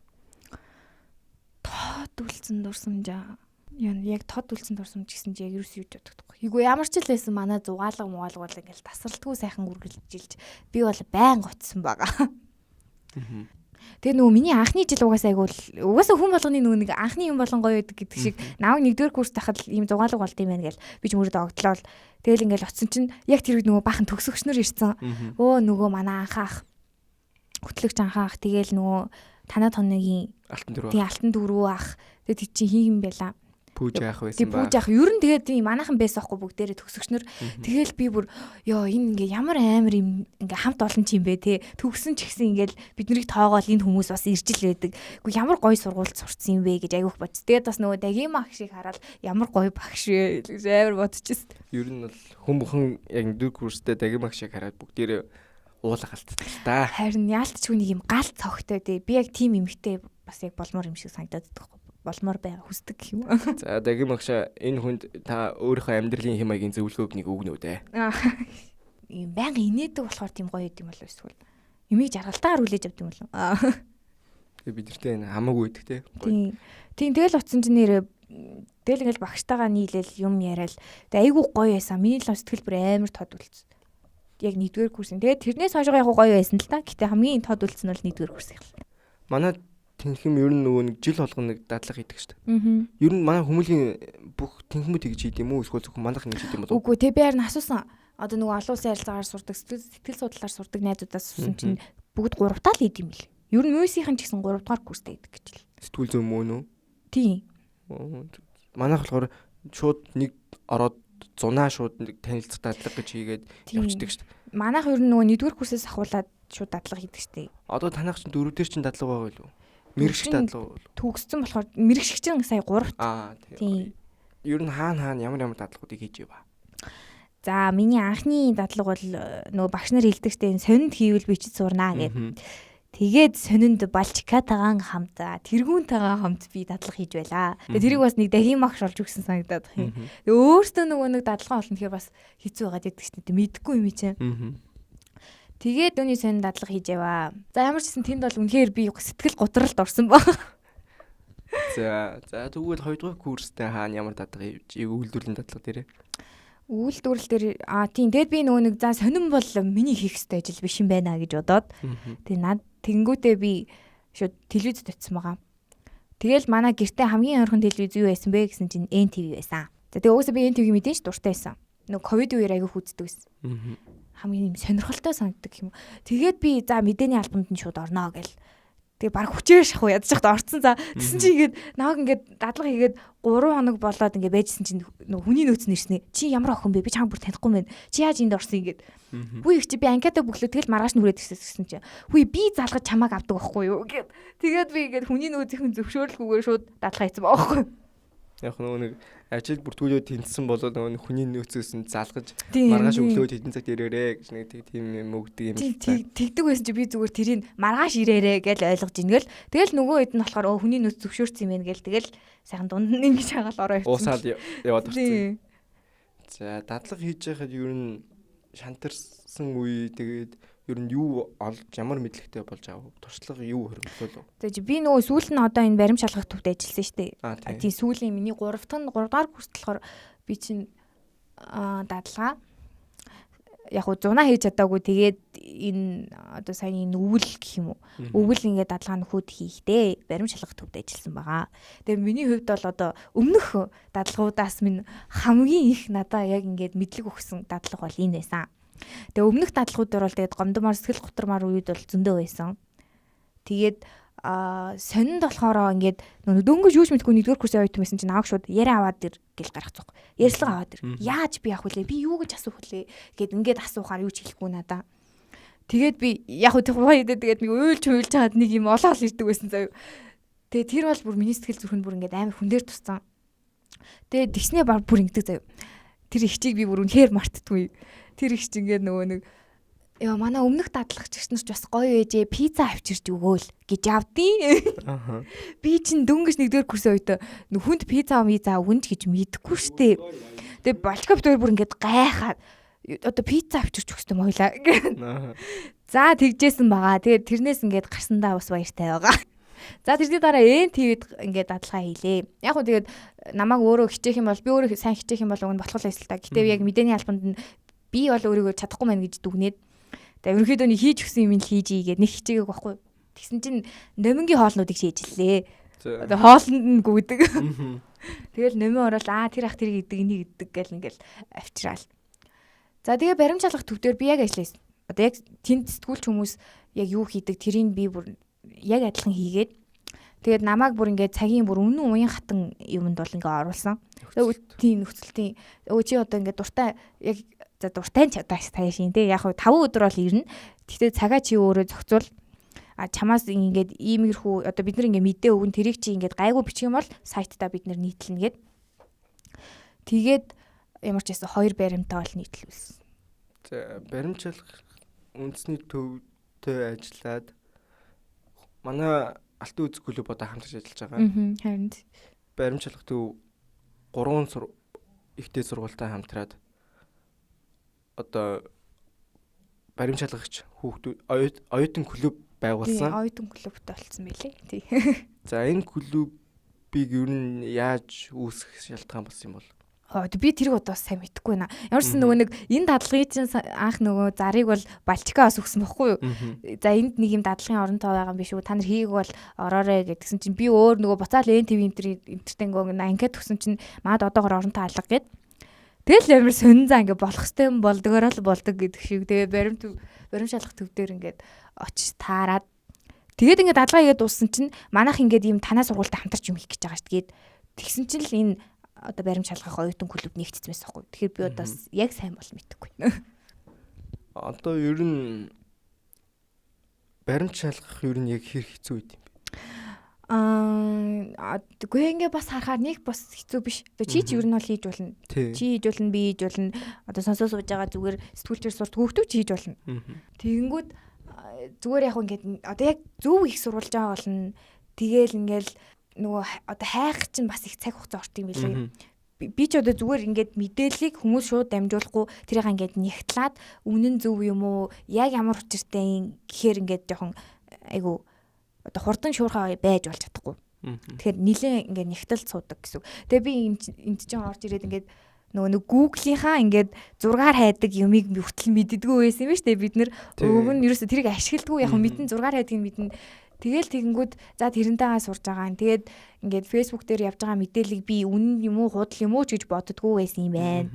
Тод үлдсэн дурсамж аа. Яг тод үлдсэн дурсамж гэсэн чи яг юус юу бодохдохгүй. Айгүй ямар ч л байсан манай зугаалга мугаалга бол ингээл тасралтгүй сайхан үргэлжилж би бол байнга очсон байгаа. Тэгээ нөгөө миний анхны жил угаасаа айгүй угаасаа хүн болгоны нөгөө нэг анхны юм болон гоё байдаг гэдэг шиг намайг нэгдүгээр курст тахад ийм зугаалга болд юм байна гэл би ч мөрөд огтлоо. Тэгэл ингээл очсон чинь яг тэр үед нөгөө баахан төгсөгч нар ирсэн. Өө нөгөө манай анхаах хөтлөгч анхаах тэгэл нөгөө танаа тоногийн алтан дөрөв. Тийм алтан дөрөв ах. Тэгээ тэг чинь хин юм байла. Пүүж яах байсан ба. Пүүж яах. Ер нь тэгээд тийм манайхан байсан хгүй бүгдээрээ төгсөгч нар. Тэгэл би бүр ёо энэ ингээ ямар амар юм ингээ хамт олон ч юм бэ те. Төгсөн ч гэсэн ингээл бид нарыг тоогоол энэ хүмүүс бас ирж л байдаг. Үгүй ямар гоё сургуульд сурцсан юм бэ гэж айгүйх бодс. Тэгээд бас нөгөө дагийн багш шиг хараад ямар гоё багш вэ гэж амар бодчихсон. Ер нь бол хүн бүхэн яг нэгдүгээр курстэй дагийн багш шиг хараад бүгдээрээ уулга алддаг л та. Харин яалтчгүй нэг юм гал цогтой те. Би яг тийм эмэгтэй бас яг болмоор юм шиг санагдаад байдаг. Болмоор байгаа хүсдэг гэх юм. За дагийн багшаа энэ хүнд та өөрийнхөө амьдралын хэм маягийн зөвлөгөөг нэг өгнө үү дээ. Ийм байнга инээдэг болохоор тийм гоё юм болов эсвэл юмыг жаргалтаар хүлээж авд юм болов. Тэгээ бид нартэй энэ хамаагүй байдаг те. Тийм. Тийм тэгэл утсан чинь нэрээ тэгэл ингээл багштайгаа нийлээл юм яриад тэгээ айгүй гоё байсан. Миний л сэтгэл бүр амар тод үлдсэн. Яг нэгдүгээр курс. Тэгээд тэрнээс хойш яг гоё байсан л та. Гэтэ хамгийн тод үлдсэн нь бол нэгдүгээр курс юм. Манай тэнхэм ер нь нөгөө нэг жил болгоно нэг дадлага хийдэг шүү дээ. Ер нь манай хүмүүлийн бүх тэнхмүүд тэгж хийд юм уу эсвэл зөвхөн манайх ингэж хийд юм болов уу? Үгүй тэ би харин асуусан. Одоо нөгөө олон улсын харилцаагаар сурдаг, сэтгэл судлалаар сурдаг найзуудаас асуусан чинь бүгд 3 тал хийд юм бэл. Ер нь мөсийнхэн ч гэсэн 3 дугаар курстэй хийдэг гэж л. Сэтгүүл зүйн мөн үү? Тийм. Манайх болохоор Шууд нэг ороод зунаа шууд нэг танилцах дадлага гэж хийгээд явцдаг шүү дээ. Манайх ер нь нөгөө нэгдүгээр курсээс ахуулаад шууд дадлага хийдэг шүү дээ. Одоо танайх чинь дөрөв дээр чинь дадлага байгаа юу? Мэргэшиг дадлага уу? Төгссөн болохоор мэргэшиг чинь сая 3-т. Аа тийм. Ер нь хаана ямар дадлагуудыг хийж ява? За миний анхны дадлага бол нөгөө багш нар хэлдэг штэ энэ сонинд хийвэл бичиж сурнаа гэд. Тэгээд сонинд Балчикатагаан хамт тэргүүнтэйгээ хамт би дадлага хийж байлаа. Тэгээд тэрийг бас нэг дахин багш олж өгсөн санагдаад байх юм. Тэгээд өөртөө нөгөө нэг дадлага олно гэхээр бас хэцүү байгаад байдаг штэ. Мэдхгүй юм чинь. Тэгээд үүний сонин дадлага хийж яваа. За ямар ч гэсэн тэнд бол үнэхээр би сэтгэл готролд орсон баг. За тэгвэл 2 дугаар курстэй хаана ямар дадлага хийж үйлдвэрлэлийн дадлага дээрээ? Үйлдвэрлэл дээр тийм тэгээд би нөгөө нэг за сонин бол миний хийх ёстой ажил биш юм байна гэж бодоод тэгээд над тэгэнгүүтээ би шууд телевизэд очсон байгаа. Тэгэл манай гэртээ хамгийн ойрхон телевиз юу байсан бэ гэсэн чинь NTV байсан. За тэгээд угаасаа би NTV-г мэдэн ш дуртай байсан. Нөгөө ковид үеэр аягүй хүздэг байсан. Хамгийн юм сонирхолтой санагддаг юм. Тэгээд би за мэдээний албанд нь шууд орноо гэл. Тэгээ баг хүчээр шахуу ядчих та орцсон. За тэгсэн чинь ингээд намайг ингээд дадлага хийгээд 3 хоног болоод ингээд байжсэн чинь нөгөө хүний нөөц нь ирсэн. Чи ямар охин бэ? Би чамд бүр танихгүй мэн. Чи яаж энд орсон ингээд. Үгүй их чи би анкета бүглөө тэгэл маргааш нь хүрээд ирсэн гэсэн чинь. Үгүй би залгаж чамааг авдаг байхгүй юу гэд. Тэгээд би ингээд хүний нөөцийн зөвшөөрлгүйгээр шууд дадлага хийсэн байгаа байхгүй. Яг нөгөө нэг ажил бүртгүүлээд тэнцсэн болоод нөгөө хүний нөөцөөс нь залгаж маргааш өглөө хэдэн цагт ирээрээ гэж нэг тийм юм өгдөг юм л та. Тэгдэг байсан чи би зүгээр тэрийг маргааш ирээрээ гэж ойлгож ингээл тэгэл нөгөө хэд нь болохоор хүний нөөц зөвшөөрсөн юм байна гэл тэгэл сайхан дунд нь ингэж хагаал ороо явчихсан. Уусаал яваад орсон. За дадлага хийж байхад ер нь шантарсан үе тэгээд ер нь юу олж ямар мэдлэгтэй болж аав? Туршлага юу хөрөнгөлөө? Тэгээ би нөгөө сүүл нь одоо энэ баримт шалгах төвд ажилласан шүү дээ. Тийм сүүлийн миний 3 дугаар курст болохоор би чинь дадлага яг уу зунаа хийж чадаагүй тэгээд энэ одоо сайн энэ өвөл гэх юм уу? Өвөл ингээд дадлага нөхөд хийхдээ баримт шалгах төвд ажилласан байгаа. Тэгээ миний хувьд бол одоо өмнөх дадлагуудаас минь хамгийн их надаа яг ингээд мэдлэг өгсөн дадлага бол энэ байсан. Тэгээ өмнөх дадлагууд дээр бол тэгээд гомдомор сэтгэл готормоор үед бол зөндөө байсан. Тэгээд сонинд болохоор ингээд нөгөө дөнгөж юуч мэдгүй нэгдүгээр курсын оюутан байсан чинь намайг шууд яриа аваад ир гэл гаргацсан. Ярьцлага аваад ир. Яаж би явах вүлээ? Би юу гэж асуух вүлээ? Гэд ингээд асуухаар юу ч хэлэхгүй надаа. Тэгээд би яг үгүй тухайн үед тэгээд нэг уйлж хуйлж хаад нэг юм олоол ирдэг байсан заяа. Тэгээд тэр бол бүр миний сэтгэл зүрхэнд бүр ингээд амар хүн дээр туссан. Тэгээд тэгснээ баг бүр ингэдэг заяа. Тэр ихчийг би бүр үнэхээр мартдаггүй. Тэр их чи ингээд нөгөө нэг яа манай өмнөх дадлагч нар ч бас гоё ээжээ пицца авчирч өгөөл гэж явдیں۔ Аа. Би чинь дөнгөж нэгдүгээр курсын үед нөх хүнд пицца миза өгнө ч гэж мэдэхгүй штэ. Тэгээ болчкоп дээр бүр ингээд гайхаад одоо пицца авчирч өгсөн юм ойлаа. За тэгжсэн байгаа. Тэгээд тэрнээс ингээд гарсандаа бас баяртай байгаа. За тэрний дараа NTV-д ингээд дадлага хийлээ. Яг хөө тэгээд намайг өөрөө хичээх юм бол би өөрөө сайн хичээх юм бол уг нь болох л байсан л та. Гэтэ яг мэдээний албанд нь би бол өөрийгөө чадахгүй мэн гэж дүгнээд тэгээ ерөнхийдөө нэг хийж өгсөн юм л хийж ийгээд нэг хичээгээг байхгүй. Тэгсэн чинь номингийн хоолнуудыг шийжлээ. Одоо хоолнд нь гүйдэг. Тэгэл номин орол тэр ах тэрийг идэг энийг идэг гэл ингээл авчраал. За тэгээ баримт шалгах төв дээр би яг ажилласан. Одоо яг тэнд сэтгүүлч хүмүүс яг юу хийдэг тэрийг би бүр яг адилхан хийгээд тэгээд намайг бүр ингээд цагийн бүр үнэн уян хатан юмд бол ингээ оруулсан. Тийм нөхцөлтийн өө чи одоо ингээд дуртай яг за дуртай ч одоо таашин тий яг 5 өдөр бол ирнэ. Гэхдээ цагаа чи өөрөө зохицуул. А чамаас ингээд иймэрхүү одоо бид нар ингээд мэдээ өгөн тэрийг чи ингээд гайгүй бичих юм бол сайтаа бид нар нийтлэнэ гэд. Тэгээд ямар ч байсан 2 баримтаа бол нийтлүүлсэн. За баримт шалгах үндэсний төвтэй ажиллаад манай Алтан үзэг клуб одоо хамтарч ажиллаж байгаа. Харин баримт шалгах төв 3 ихтэй сургуультай хамтраад одоо баримт шалгагч хүүхдүүд оюутан клуб байгуулсан. Оюутан клубтай болсон байлээ. Тий. За энэ клубыг ер нь яаж үүсгэх шалтгаан болсон юм бол? Би тэрийг одоо сайн мэдэхгүй байна. Ямар ч нөгөө нэг энэ дадлагын чинь анх нөгөө зарыг бол Балчикаас өгсөн бохгүй юу? За энд нэг юм дадлагын оронтоо байгаа юм биш үү? Та нар хийгээг бол ороорой гэдгсэн чинь би өөр нөгөө буцаал NTV энтертэнгөө анкет өгсөн чинь маад одоогор оронтоо алга гэд. Тэгэл амар сонин заа ингээ болох хэвтэй юм болдгороо л болдог гэдэг шиг. Тэгээ баримт шалгах төв дээр ингээд очиж таарад тэгээд ингээд дадлага хийгээд дууссан чинь манайх ингээд ийм танаа сургуультай хамтарч юм хийх гэж байгаа шүү дээ. Тэгсэн чинь л энэ одоо баримт шалгах оюутан клуб нэгтсэн байсан байхгүй. Тэгэхээр би одоо яг сайн бол мэдэхгүй. Одоо ер нь баримт шалгах ер нь яг хэр хэцүү байт юм бэ? Үгүй ингээ бас харахаар нэг бас хэцүү биш. Одоо чи ч ер нь бол хийж болно. Чи хийж болно, би хийж болно. Одоо сонсоо сууж байгаа зүгээр сэтгүүлчээр сурт хүүхдүүд ч хийж болно. Тэгэнгүүт зүгээр яг ингээд одоо яг зөв их сурвалж байгаа болно. Тэгээл ингээл нөгөө одоо хайх чинь бас их цаг хугацаа орт юм билээ. Би ч одоо зүгээр ингээд мэдээллийг хүмүүс шууд дамжуулахгүй тэрийг ингээд нягтлаад үнэн зөв юм уу яг ямар учиртай гэхээр ингээд жоохон айгу одоо хурдан шуурхай байж болж чадахгүй. Тэгэхээр нилээн ингээд нягталд суудаг гэсэн. Тэгээ би энд чинь орж ирээд ингээд нөгөө нэг Google-ийнхаа ингээд зургаар хайдаг юмыг хүртэл мэддэггүй байсан юм ба штэ бид нэр уг нь ерөөсө тэрийг ашигладгүй яг мэдэн зургаар хайдгийг мэднэ. Тэгэл тэгэнгүүт за тэрнтэйгээ сурж байгаа юм. Тэгээд ингээд Facebook дээр явж байгаа мэдээллийг би үнэн юм уу худал юм уу ч гэж боддгоо байсан юм байна.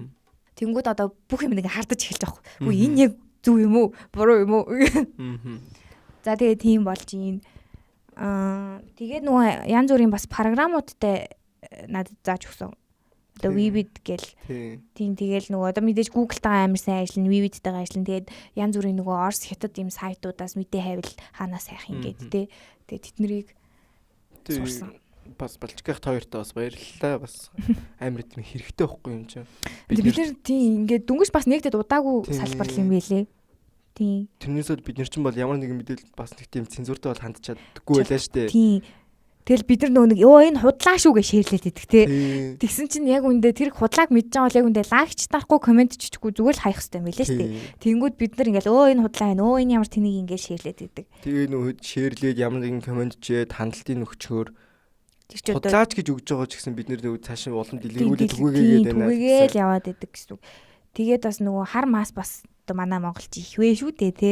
Тэнгүүд одоо бүх юм нэг хардаж эхэлж байгаа байхгүй. Үгүй энэ яг зөв юм уу? Буруу юм уу? За тэгээ тийм болж ийн. Тэгээд нөгөө янз бүрийн бас програмуудтай надад зааж өгсөн. Одоо Vivid гэл. Тийм тэгэл нөгөө одоо мэдээж Google-тайгаа амар сайн ажиллана, Vivid-тайгаа ажиллана. Тэгээд янз бүрийн нөгөө Орос хятад ийм сайтуудаас мэдээ хайвал хаанаас хайх юм гээд тэ. Тэгээд тэднийг сурсан. Бас Балжигт хоёртой бас баярлалаа. Бас амар тийм хэрэгтэй байхгүй юм чинь. Бид нар тийм ингээд дөнгөж бас нэгдэд удаагүй салбарлал юм байлээ. Тийм. Тэрнээсээ бид нар чинь бол ямар нэгэн мэдээлэл бас нэг тийм цензуртай бол хандж чаддаггүй байлаа шүү дээ. Тийм. Тэгэл бид нар нөгөө нэг ёо энэ худлаа шүү гэж шеэрлээд идэх те. Тэгсэн чинь яг үндэ тэр худлааг мэдж байгаа бол яг үндэ лайкч дарахгүй комент чичихгүй зүгээр л хаях хэрэгтэй юм билээ шүү дээ. Тэнгүүд бид нар ингээл өө энэ худлаа байна өө энэ ямар тэнийг ингээл шеэрлээд идэг. Тэгээ нөгөө шеэрлээд ямар нэгэн комент чиээд хандлтын нөхчөөр худлаач гэж өгж байгаа ч гэсэн бид нар нөгөө цаашаа улам дэлгэрүүлээд түгээгээд байна. Түгээгээл яваад идэг гэсэн үг. Тэгээд бас нөгөө хар мас бас одоо манай монголч их вэ шүү дээ те.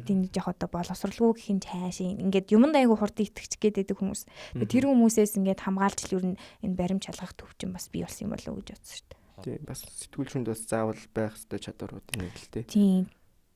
Тийм жоох одоо боловсралгүй гэх юм цаашаа ингээд юмд айгу хурд итгэж гээд байдаг хүмүүс. Тэр хүмүүсээс ингээд хамгаалж л ер нь энэ баримт шалгах төвчин бас бий болсон юм болов уу гэж бодсон шүү дээ. Тийм бас сэтгүүлчүнд бас заавал байх ёстой чадваруудын нэг л те. Тийм.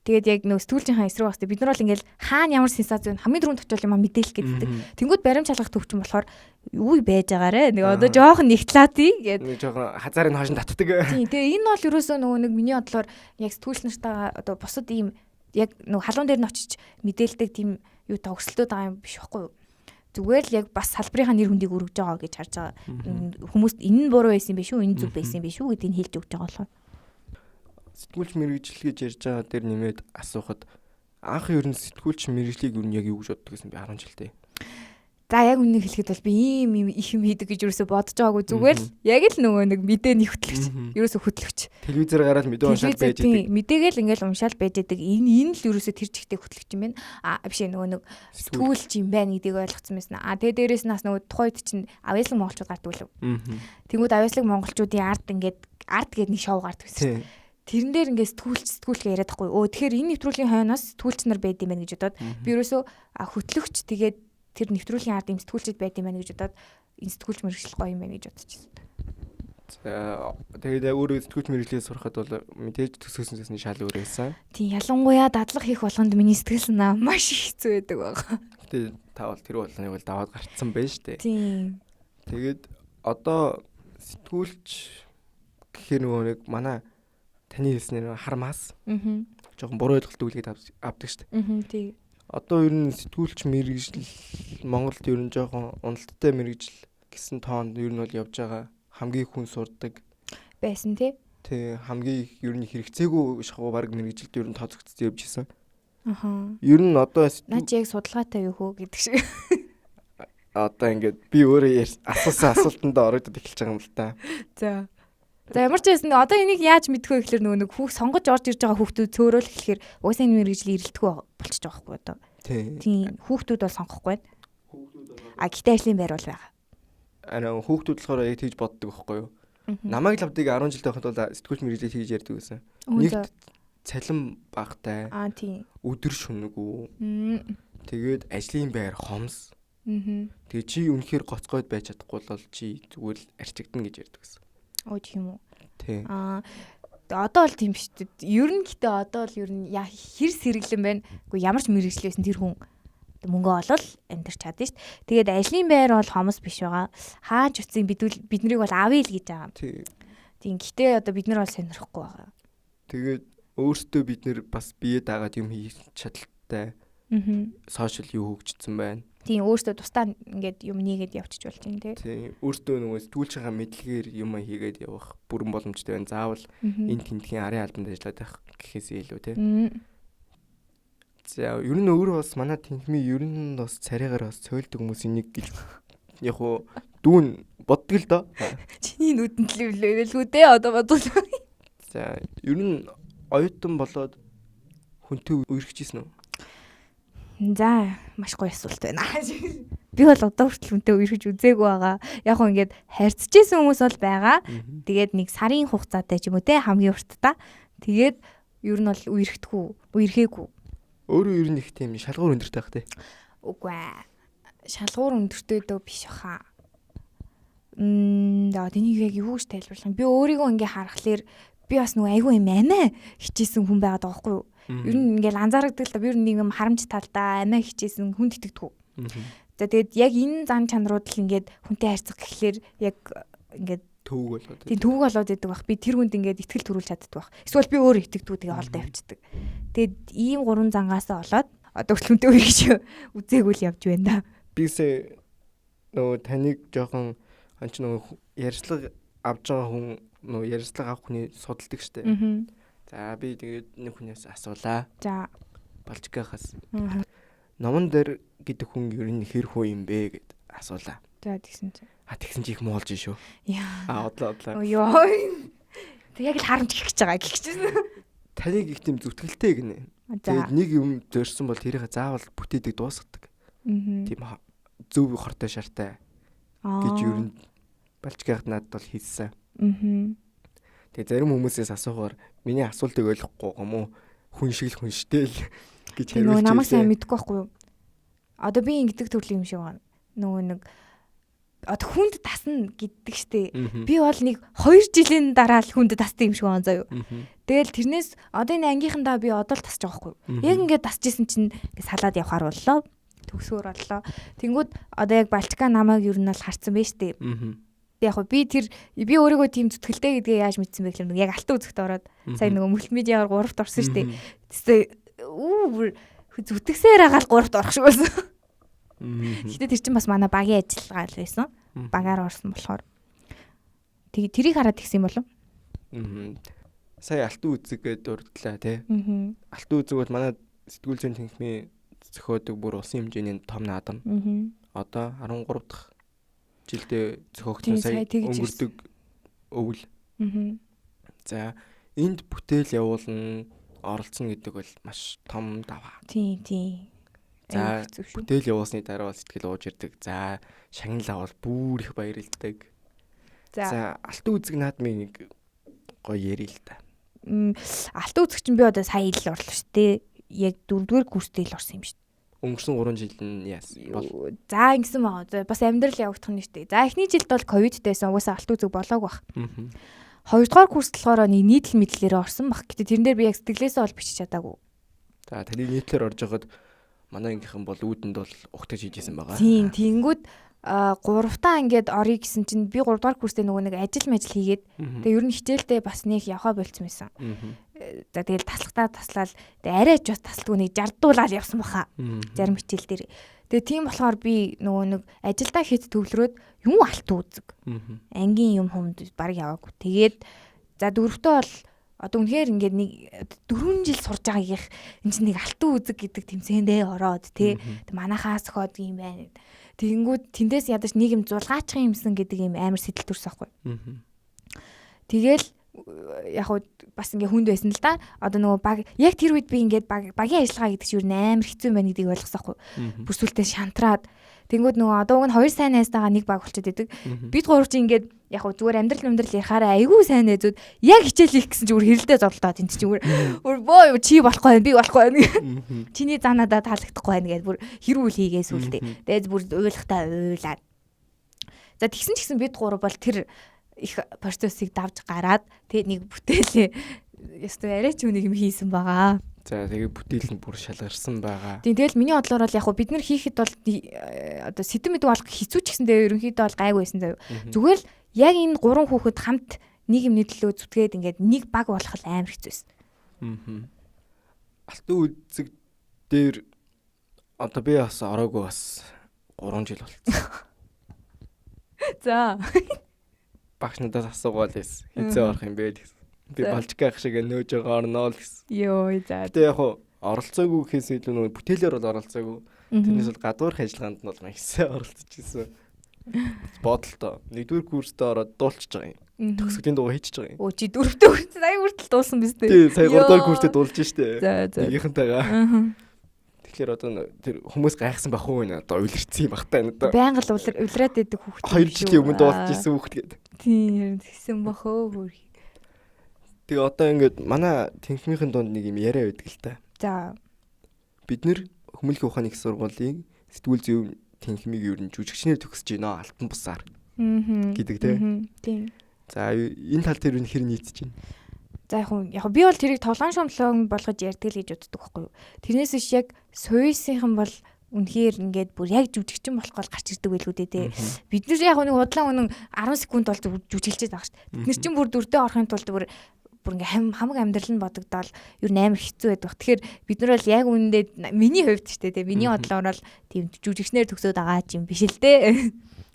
Тэгээд яг нөө сэтгүүлчийн эсрэг бас бид нар бол ингээл хаана ямар сенсац вэ хамгийн түрүүнд очиод юм а мэдээлэх гэдэг. Тэнгүүд баримт шалгах төвчин болохоор юу байж байгаарэ. Нэг одоо жоохон нэгтлаатий гээд. Нэг жоохон хазаарын хойш татдаг. Тийм. Тэгээ энэ бол ерөөсөө нөгөө нэг миний бодлоор яг сэтгүүлч нартайгаа одоо бусад ийм яг нөгөө халуун дээр нь очиж мэдээлдэг тийм юу та өрсөлдөөд байгаа юм биш байхгүй юу? Зүгээр л яг бас салбарынхаа нэр хүндийг өргөж байгаа гэж харж байгаа. Хүмүүст энэ нь буруу байсан юм биш үү? Энэ зөв байсан юм биш үү гэдгийг хэлж өгч байгаа болохоор. Сэтгүүлч мэргэжил гэж ярьж байгаа дээр нэмээд асуухад анх ер нь сэтгүүлч мэргэжлийг ер нь яг юу гэж боддог гэсэн би 10 жилдээ. За яг үннийг хэлэхэд бол би ийм ийм их юм хийдэг гэж юусоо бодож байгаагүй зүгээр л яг л нөгөө нэг мэдээний хөтлөгч. Ерөөсө хөтлөгч. Телевизээр гараад мэдээ уншаал байж идэг. Мэдээгээл ингээл уншаал байж идэг. Энэ л ерөөсө тэр чигтээ хөтлөгч юм байна. А биш ээ нөгөө нэг сэтгүүлч юм байна гэдгийг ойлгоцсон байсан. А тэгээ дээрээс нь бас нөгөө тухайд чинь авьяаслаг монголчууд гардаг лав. Тэнгүүд авьяаслаг монголчуудын ард ингээд ард гээд нэг шоу гардаг гэсэн. Тэрэн дээр ингээд сэтгүүлч яриад байхгүй. Өө тэгэхээр энэ нэвтрүүлгийн хойноос сэтгүүлч нар байд юм байна гэж бодоод би ерөөсөө хөтлөгч тэгээд тэр нэвтрүүлгийн ард юм сэтгүүлчд байд юм байна гэж бодоод энэ сэтгүүлч мэргэжил гоё юм байна гэж бодчихсон. За тэгээд өөрөө сэтгүүлч мэргэжлээ сурахад бол мэдээж төсөөсөн зүсний шал өөр байсан. Тийм ялангуяа дадлага хийх болгонд миний сэтгэл санаа маш их хэцүү байдаг байгаа. Гэтэ та бол тэр болгоныг бол даваад гарцсан байж тээ. Тийм. Тэгээд одоо сэтгүүлч гэхээр нөгөө нэг манай таны хэлснээр хар мас. Аа. Жохон буруу ойлголт үлгээд авдаг шүү дээ. Аа тий. Одоо ер нь сэтгүүлч мэргэжил Монголд ер нь жоохон уналттай мэргэжил гэсэн тоонд ер нь бол явж байгаа. Хамгийн хүн сурдаг байсан тий. Тий, хамгийн их ер нь хэрэгцээгүй шахуу баг мэргэжилд ер нь тооцогдсон явж исэн. Аха. Ер нь одоо наа чи яг судалгаатай юу хөө гэдэг шиг. Одоо ингээд би өөрөө асуусан асуултанд ороодод эхэлж байгаа юм л та. За. За ямар ч байсан одоо энийг яаж мэдэх вэ гэхэлэр нөгөө нэг хүүх сонгож орж ирж байгаа хүүхдүүд цөөрөөл эхлэхээр угаасаа энэ мэргэжлийн эрэлтгүй болчихж байгаа байхгүй одоо. Тийм хүүхдүүд бол сонгохгүй байна. А гэтээ ажлын байр бол байгаа. Аа хүүхдүүд болохоор яг тэгж боддог байхгүй юу? Намайг л авдыг 10 жилд байхад бол сэтгүүлч мэргэжлийг тэгж ярьдаг байсан. Нэгт цалин багтай. Аа тийм. Өдөр шөнөгүй. Тэгээд ажлын байр хомс. Тэгээ чи үнэхээр гоцгойд байж чадахгүй бол чи зүгээр л арчигдана гэж ярьдаг гэсэн. Оо тийм үү. Тийм. Аа одоо бол тийм биш үү. Ер нь гэтээ одоо л ер нь хэр сэргэлэн байна. Үгүй ямар ч мэргэжил байсан тэр хүн Мөнгө олол амьдарч чадна шүү дээ. Тэгээд ажлын байр бол хомос биш байгаа. Хаач утсын биднийг бол авъя л гэж байгаа. Тийм. Гэтэ одоо бид нар бол сонирхгүй байгаа. Тэгээд өөртөө бид нэр бас бие даагаад юм хийх чадaltaй. Сошиал юу хөгжсөн байна. Тийм, өөртөө тусдаа ингээд юм нэгээд явчих болж байна тий. Тийм, өөртөө нөгөө сэтгүүлчийн мэдлэгээр юм хийгээд явах бүрэн боломжтой байна. Заавал энэ тентхийн арын албанд ажиллаад байх гэхээс илүү тий. За, ер нь өөрөө бас манай тэнхмийн ер нь бас царайгаар бас цойлдог хүмүүсийн нэг гэж яг уу дүүн боддог л доо. Чиний нүдэнд л левэлгүй дээ одоо бодвол. За, ер нь оюутан болоод хүнтэй үерхчихсэн үү? За, маш гоё асуулт байна. Би бол одоо хүртэл хүнтэй үерхэж үзээгүй байгаа. Яг гоо ингээд харьцажсэн хүмүүс бол байгаа. Тэгээд нэг сарын хугацаатай ч юм уу те хамгийн уртдаа. Тэгээд ер нь бол үерхдэггүй, үерхээгүй. Өөрөө ер нь их тийм шалгуур өндөртэй байх те. Үгүй ээ. Шалгуур өндөртэй дөө биш баха. За тэнийг яг юу гэж тайлбарлах юм? Би өөрийгөө ингээ харахаар би бас нөгөө айгүй юм амиа хичээсэн хүн байгаад байгаа байхгүй юу? Ер нь ингээл анзаардаг л да. Би ер нь нэг юм харамч талдаа амиа хичээсэн хүнд итгэдэггүй. За тэгээд яг энэ зан чанарууд л ингээд хүнтэй харьцах гэхлээр яг ингээд төвөг болоод. Тийм, төвөг болоод идэг байх. Би тэр хүнд ингээд итгэл төрүүлж чаддаг байх. Эсвэл би өөрөө итгэдэггүй тэгээ холдоо явчихдаг. Тэгээд ийм гурван зангаасаа болоод одоо хүнтэй үерхэж үзээгүй л явж байна да. Бисээ нөгөө таныг жоохон ан ч нөгөө ярьцлага авж байгаа хүн нөгөө ярьцлага авах хүний судалдаг штэ. За би тэгээд нэг хүнээс асуулаа. За. Балжигахаас. Номон дээр гэдэг хүн ер нь хэр хүү юм бэ гэд асуулаа. За тэгсэн чинь. А тэгсэн чи их муулж шүү. Яа. А одлоо. Ёо. Тэг яг л харамч гих гэж байгаа гихчихсэн. Таныг их тийм зүтгэлтэй гинэ. Тэгээд нэг юм зорьсон бол тэрийг заавал бүтээдэг дуусгадаг. Тийм зөв хортой шартай гэж ер нь Балжигахад надад бол хэлсэн. Тэгээ зарим хүмүүсээс асуухаар миний асуултыг ойлгохгүй юм уу? Хүн шиг л хүн штэ л гэж хариулж. Нөгөө намайг сайн мэдэхгүй байхгүй юу? Одоо би ингэдэг төрлийн юм шиг байна. Нөгөө нэг одоо хүнд тасна гэдэг штэ. Би бол нэг 2 жилийн дараа л хүнд тасдаг юм шиг байна заяа. Тэгэл тэрнээс одоо энэ ангийнхандаа би одоо л тасч байгаа байхгүй юу? Яг ингээд тасчихсэн чинь ингээд салаад явхаар боллоо. Төгсөөр боллоо. Тэнгүүд одоо яг Балчка намайг ер нь бол харцсан байж штэ. Яг би тэр би өөрийгөө тийм зүтгэлтэй гэдгээ яаж мэдсэн бэ гэхээр яг алтан үзэгт ороод сая нөгөө мультимедиагаар 3-т орсон шүү дээ. Тэсээ бүр зүтгэсээр агаал 3-т орох шиг болсон. Гэхдээ тэр чинь бас манай багийн ажиллагаа л байсан. Багаар орсон болохоор. Тэгээ тэрийг хараад тэгсэн юм болов? Сая алтан үзэг гэдээ дурдлаа тий. Алтан үзэг бол манай сэтгүүл зүйн тэнхимийн зохиодог бүр улсын хэмжээний том наадам. Одоо 13 дахь жилдээ зохиогдсон сая өнгөрдөг өвөл. За энд бүтээл явуулна, оролцсон гэдэг бол маш том даваа. Тийм тийм. За бүтээл явуулсны дараа бол сэтгэл ууж ирдэг. За шагнал авал бүр их баярлдаг. За алтан үзэг наадмын нэг гоё ярил л та. Алтан үзэг чинь би одоо сая ил орлоо шүү дээ. Яг 4-р курстэй л орсон юм шүү. Өнгөрсөн 3 жил нь яасан бол. За ингэсэн байгаа. Бас амьдрал явагдах нь шүү дээ. За эхний жилд бол ковидтэй байсан. Угаасаа алтан үзэг болоог бах. 2-р курс болохоор нэг нийтлэл мэдлэлээр орсон баг. Гэтэ тэрэн дээр би яг сэтгэлээсээ бол бичиж чадаагүй. За таны нийтлэлээр орж байгаад манай ангийнхан бол үүдэнд бол ухтаж хийжсэн байгаа. Тийм, тэнгүүд 3-таа ингээд орё гэсэн чинь би 3-р курстэй нөгөө нэг ажил мажил хийгээд тэгээ ер нь хичээлдээ бас нэг явхаа болцсон байсан. За тэгэл таслахтаа таслал тэгээ арай ч бас тасалдгүй нэг жардуулаад явсан баха. Зарим хичээл дээр. Тэгээ тийм болохоор би нөгөө нэг ажилдаа хэд төвлөрөөд юм алтан үзэг. Ангийн юм хүмд баг яваагүй. Тэгээд за дөрөвтөө бол одоо үнэхээр ингээд нэг 4 жил сурж байгаагийнх энэ чинь нэг алтан үзэг гэдэг тэмцээндээ ороод тий манахаас зохиод юм байна. Тэгэнгүүт тэндээс ядаж нэг юм зулгаачих юмсан гэдэг юм амар сэтэл төрсөн байхгүй. Тэгэл яг хуу бас ингээ хүнд байсан л да. Одоо нөгөө баг яг тэр үед би ингээд багийн ажиллагаа гэдэг чинь юу амар хэцүү юм байна гэдгийг ойлгосон байхгүй. Бүр сүлдээ шантраад тэнгүүд нөгөө одоо уг нь хоёр сайн найзтайгаа нэг баг болчиход идэг. Бид гурав чинь ингээд яг хуу зүгээр амьдрал ярихаараа айгүй сайн найзууд яг хичээл хийх гэсэн чинь бүр хэрэлдээ зовлоо тэнд чинь бүр боо чи болохгүй байна би болохгүй байна. Чиний зан надад таалагдахгүй байна гэдээ бүр хэрүүл хийгээ сүлдээ. Тэгээд бүр уйлахтаа уйлаад. За тэгсэн ч гэсэн бид гурав бол тэр их процессыг давж гараад тэгээд нэг бүтээлээ ёстой арай ч үнийг юм хийсэн байгаа. За тэгээ бүтээл нь бүр шалгарсан байгаа. Тийм, тэгэл миний бодлоор бол яг хөө бид нар хийхэд бол одоо сэдэв мэдүү болох хэцүү ч гэсэндээ ерөнхийдөө бол гайгүй байсан заяа. Зүгээр л яг энэ гурван хүүхэд хамт нэг юмны төлөө зүтгээд ингээд нэг баг болох л амар хэцүү байсан. Алтан үзэг дээр одоо би бас ороогүй бас 3 жил болцсон. За. Багш надаас асуугаал байсан. Хизээ орох юм бэ гэсэн. Би болжих шиг нөөж байгаа орно л гэсэн. Йоо за. Гэтэ яг хуу оролцоогүй гэхээс илүү нөгөө бүтээлээр бол оролцоогүй. Тэрнээс бол гадуурх ажиллагаанд нь бол маш сайн оролцож ирсэн. Бодолтой. Нэгдүгээр курстээ ороод дуулчихж байгаа юм. Төгсгөлийн дуу хийчихэж байгаа юм. Өө чи дөрөвдүгээр курс сая хүртэл дуулсан биз дээ. Тий, сая гуравдугаар курстээ дуулж штэ. За за. Нэгийнхэнтэйгээ. Тэгэхээр одоо тэр хүмүүс гайхсан байх уу энэ одоо уйлэрсэн юм бах та энэ одоо. Байнга л улираад байдаг хүүхэд. 2 жилийн өмнө дуулж исэн хүүхэд гэдэг. Тийм харин тэгсэн бах өө хөрх. Тэгээ одоо ингээд манай тэнхмийнхэн дунд нэг юм яриа байдаг л та. За. Бид нэр хүмүүлгийн ухааны их сургуулийн сэтгүүл зүйн тэнхмийг ер нь жүжигчнэр төгсөж байна алтан бусаар. Гэдэг те. Тийм. За энэ тал дээр нь хэр нийцэж байна? За яг би бол тэрийг тоглоом шомлон болгож ярьдаг л гэж боддог байхгүй юу. Тэрнээс биш яг суйсынхан бол үнэхээр ингээд бүр яг жүжигчин болох гол гарч ирдэг байлгүй дээ те. Бид нар яг нэг худлаа үнэн 10 секунд бол жүжиглчээд байгаа шүү дээ. Бид нар чинь бүр дүрдээ орохын тулд бүр ингээ хамаг амьдрал нь бодогдоол ер нь амар хэцүү байдаг. Тэгэхээр бид нар бол яг үнэндээ миний хувьд ч те миний бодлоор бол тийм жүжигчнэр төгсөөд байгаа юм биш л дээ.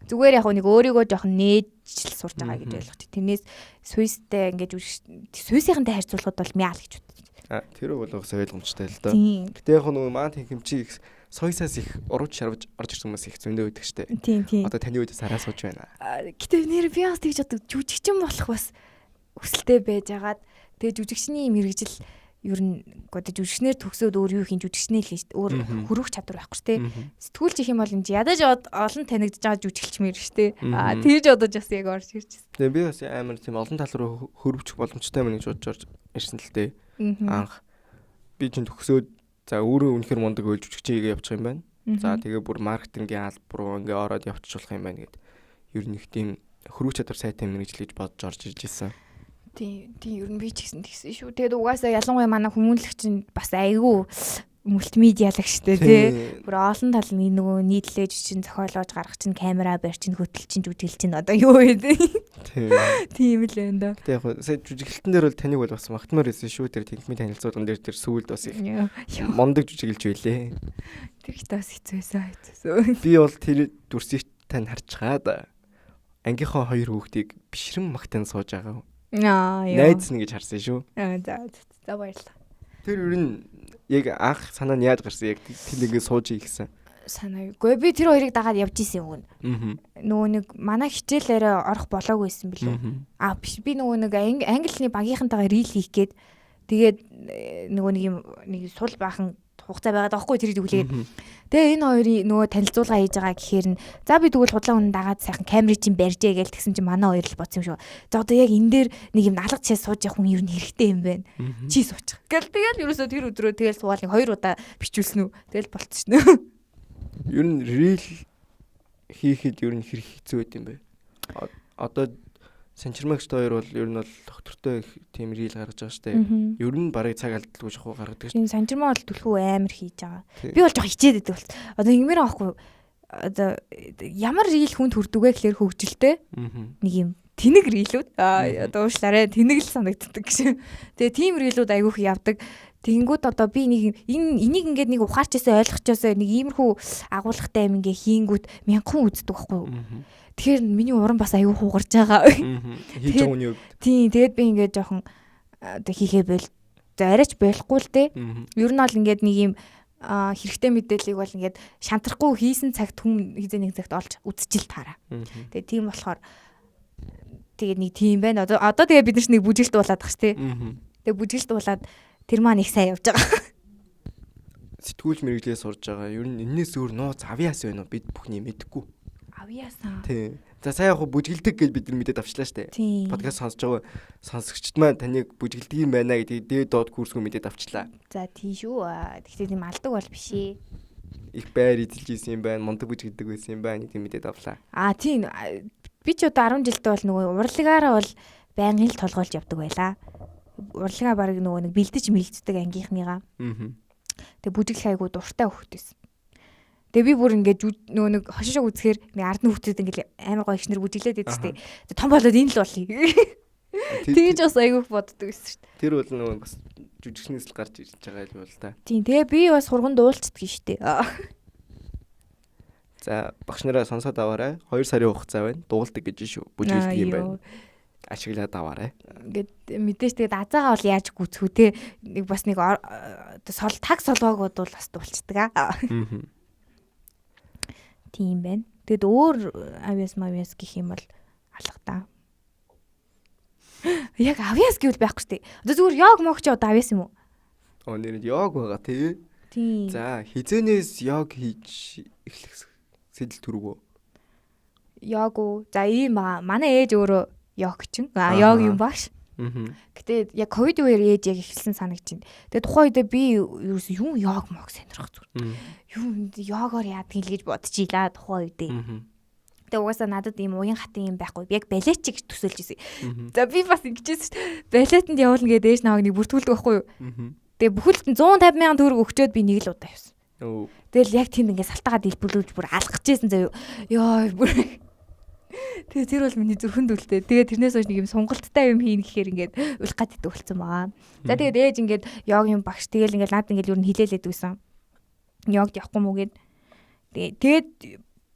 Зүгээр яг нэг өөрийгөө жоохон нээж л сурч байгаа гэж ойлгож. Тэрнээс Суйстэй ингээд Суйсийнхэнтэй харьцуулахад бол мяал гэж бодож. Тэр бол бас ойлгомжтой л доо. Гэтэ яг нөгөө маань тэнхимчи их Суйсаас их урууч шарвж орж ирсэн хүмүүс их зөндөө байдаг штэ. Тийм. Одоо таны үед сараа сууж байна. Гэтэ нэр би бас тэгж боддог. Жүжигчин болох бас хүсэлтэй байж агаад тэгээ жүжигчний мэрэгжил ер нь одоо жүжигчнэр төгсөөд өөр юу хийн жүжигчнээ л шүү дээ. Өөр хөрөх чадвар байхгүй шүү дээ. Сэтгүүлч их юм бол энэ ядаж олон танигдж байгаа жүжиглчмээр шүү дээ. Аа тэгж бодож бас яг орж ирж байсан. Тэгээ би бас амар тийм олон тал руу хөрвчих боломжтой юм гэж бодож орж ирсэн л дээ. Анх би чинь төгсөөд за өөрөө үнэхэр мундаг байл жүжигч хийгээ явчих юм байна. За тэгээ бүр маркетингийн алба руу ингээ ороод явчих болох юм байна гэд. Ер нь их тийм хөрвөх чадвар сайтай мэрэгжил гэж бодож орж ирж ирсэн. Тийм, ер нь би ч гэсэн тэгсэн шүү. Тэгээд угаасаа ялангуяа манай хүмүүнлэгч нь бас айгүй мультимедиалаг штэ тий. Бүр олон тал нөгөө нийтлээж чинь зохиолоож гаргах чинь камера барь чинь хөтөл чинь жүжиглэл чинь одоо юу вэ тий. Тийм л байна да. Гэтэ яг сая жүжиглэлтэн дээр бол таныг бол бас магтмаар байсан шүү. Тэр тэнхмийн танилцуулган дээр тэр сүүлд бас их мундаг жүжиглж байлээ. Тэр их бас хэцүү байсан. Би бол тэр дүрсийг тань харчгаад ангийнхаа хоёр хүүхдийг бишрэн магтан сууж байгаа. Аа ёо. Найз нь гэж харсан шүү. Аа за баярлалаа. Тэр ер нь яг анх санаа нь яаж гарсан яг тэнд ингээд сууж ийгсэн. Санаа. Гэхдээ би тэр хоёрыг дагаад явж исэн юм. Нөгөө нэг манай хичээлээрээ орох болоогүй байсан билүү. Аа биш би нөгөө нэг англиний багийнхантайгаа рил хийх гээд тэгээд нөгөө нэг юм нэг сул баахан хугацаа байгаад байгаа хгүй тэр зүглээд. Тэгээ энэ хоёрын нөгөө танилцуулга хийж байгаа гэхээр нь за би тэгвэл худлаа үнэн дагаад сайхан камерыг чинь барьжээ гэж тэгсэн чинь манай хоёр л бодсон юм шүү. За одоо яг энэ дээр нэг юм алга жишээ сууж явах хүн ер нь хэрэгтэй юм байна. Чи суучих. Гэл тэгэл ерөөсөө тэр өдрөө тэгэл суугаал нэг хоёр удаа бичүүлсэн үү. Тэгэл болцсон шнэ. Ер нь рил хийхэд ер нь хэр хэцүү байт юм бэ? Одоо Санчирмагч хоёр бол ер нь бол доктортой их тийм рил гаргаж байгаа шүү дээ. Ер нь барыг цаг алдалгүй шахуу гаргадаг шүү. Тийм Санчирмаа бол түлхүү амар хийж байгаа. Би бол жоох хичээд байдаг бол. Одоо ингэмээр аахгүй. Одоо ямар рил хүнд хүрдэг вэ гэхээр хөгжилтэй. Нэг юм тэнэг рилүүд аа одоо уушлаарэ тэнэг л санагддаг гэж. Тэгээ тийм рилүүд айгүйх явдаг. Тэгэнгүүт одоо би нэг энэ энийг ингээд нэг ухаарчаасаа ойлгочоосоо нэг иймэрхүү агуулгатай юм ингээ хийнгүүт мянган үздэг байхгүй юу. Тэгэхээр миний урам бас аюу хугарч байгаа. Хийж байгаа үний хувьд. Тийм, тэгээд би ингээд жоохон одоо хийхээ бол арайч болохгүй л дээ. Ер нь бол ингээд нэг юм хэрэгтэй мэдээллийг бол ингээд шантрахгүй хийсэн цагт хүн хизээ нэг цагт олж үзчихэл таараа. Тэгээд тийм болохоор тэгээд нэг тийм байна. Одоо тэгээд бид нар ч нэг бүжиглт дуулаад байгаа ш тий. Тэгээд бүжиглт дуулаад тэр маань их сайн явж байгаа. Сэтгүүлч мэргэжлээ сурж байгаа. Ер нь энэс өөр нууц авьяас байна уу? Бид бүхний мэдэхгүй. Авьяасан. Тийм. За сайн яг бүжгэлдэг гэж бид нар мэдээд авчлаа штэ. Подкаст сонсож байгаа сонсогчд маань таныг бүжгэлдэг юм байна гэдгийг дээд доод курсгүй мэдээд авчлаа. За тийм шүү. Гэхдээ тийм алдаг бол биш ээ. Их байр эзэлж исэн юм байна, мундаг бүжгэлдэг байсан юм байна гэдгийг мэдээд авлаа. Аа тийм. Би ч одоо 10 жилдээ бол нөгөө урлагаараа бол байнгын л толгойлж явдаг байлаа. Урлагаа баг нөгөө нэг бэлдэж мэлддэг ангийнхныгаа. Тэгээ бүжиглэх айгу дуртай хөхт байсан. Тэгээ би бүр ингээд нөгөө нэг хошин шог үзэхээр нэг ард нь хүүхдүүд ингээд амар гоё ихнэр бүжиглээд байдаг шүү дээ. Тэгээ том болоод энэ л болъё. Тэгэж бас айгүйх боддог байсан шүү дээ. Тэр бол нөгөө бас жүжигчнээс л гарч ирж байгаа юм бол та. Тийм, тэгээ би бас сурган дуулцдаг шүү дээ. За, багш нараа сонсоод аваарай. 2 сарын хугацаа байна. Дуулдаг гэж шүү. Бүжиглдэг юм байна. Ашиглаад аваарай. Ингээд мэдээж тэгээд азаагаа бол яаж гүйцэхүү те. Нэг бас нэг сол таг солгоог бодвол бас дуулцдаг аа. Тийм байна. Тэгэд өөр авиас мавиас гэх юм бол алга та. Яг авиас гэвэл байхгүй шүү дээ. Одоо зүгээр йог мог чи одоо авиас юм уу? Оо нэр йог байгаа тий. Тийм. За, хизэнээс йог хийж эхлэх сэтэл төрөв. Йог уу? За ийм байгаа. Манай ээж өөрөө йог чин. А йог юм багш. Гэтэ яг ковид үеэр ээж яг эхэлсэн санагч байна. Тэгээ тухайн үедээ би ерөөс юм йог мог сонирхох зүгээр. Юм йогоор яадаг л гэж бодчихлаа тухайн үедээ. Тэгээ угаасаа надад ийм уян хатан юм байхгүй. Яг балетчиг төсөөлж ирсэн. За би бас ингэжсэн шүү дээ. Балетанд явуулна гэдээ ээж намайг нэг бүртгүүлдэг байхгүй юу? Тэгээ бүхэлд нь 150 мянган төгрөг өгчөөд би нэг л удаа явсан. Тэгэл яг тэнд ингээд салтаагаа дэлбэлүүлж бүр алгахжсэн заяа. Йоо бүр. Тэгээ тэр бол миний зүрхэн дүлтэй. Тэгээ тэрнээс хойш нэг юм сонголттой юм хийн гэхээр ингээд уйлах гад идэг болсон байгаа. За тэгээд ээж ингээд йогийн багш тэгэл ингээд над ингээд юу н хилээлээд байсан. Йогд явахгүй мүү гэд. Тэгээд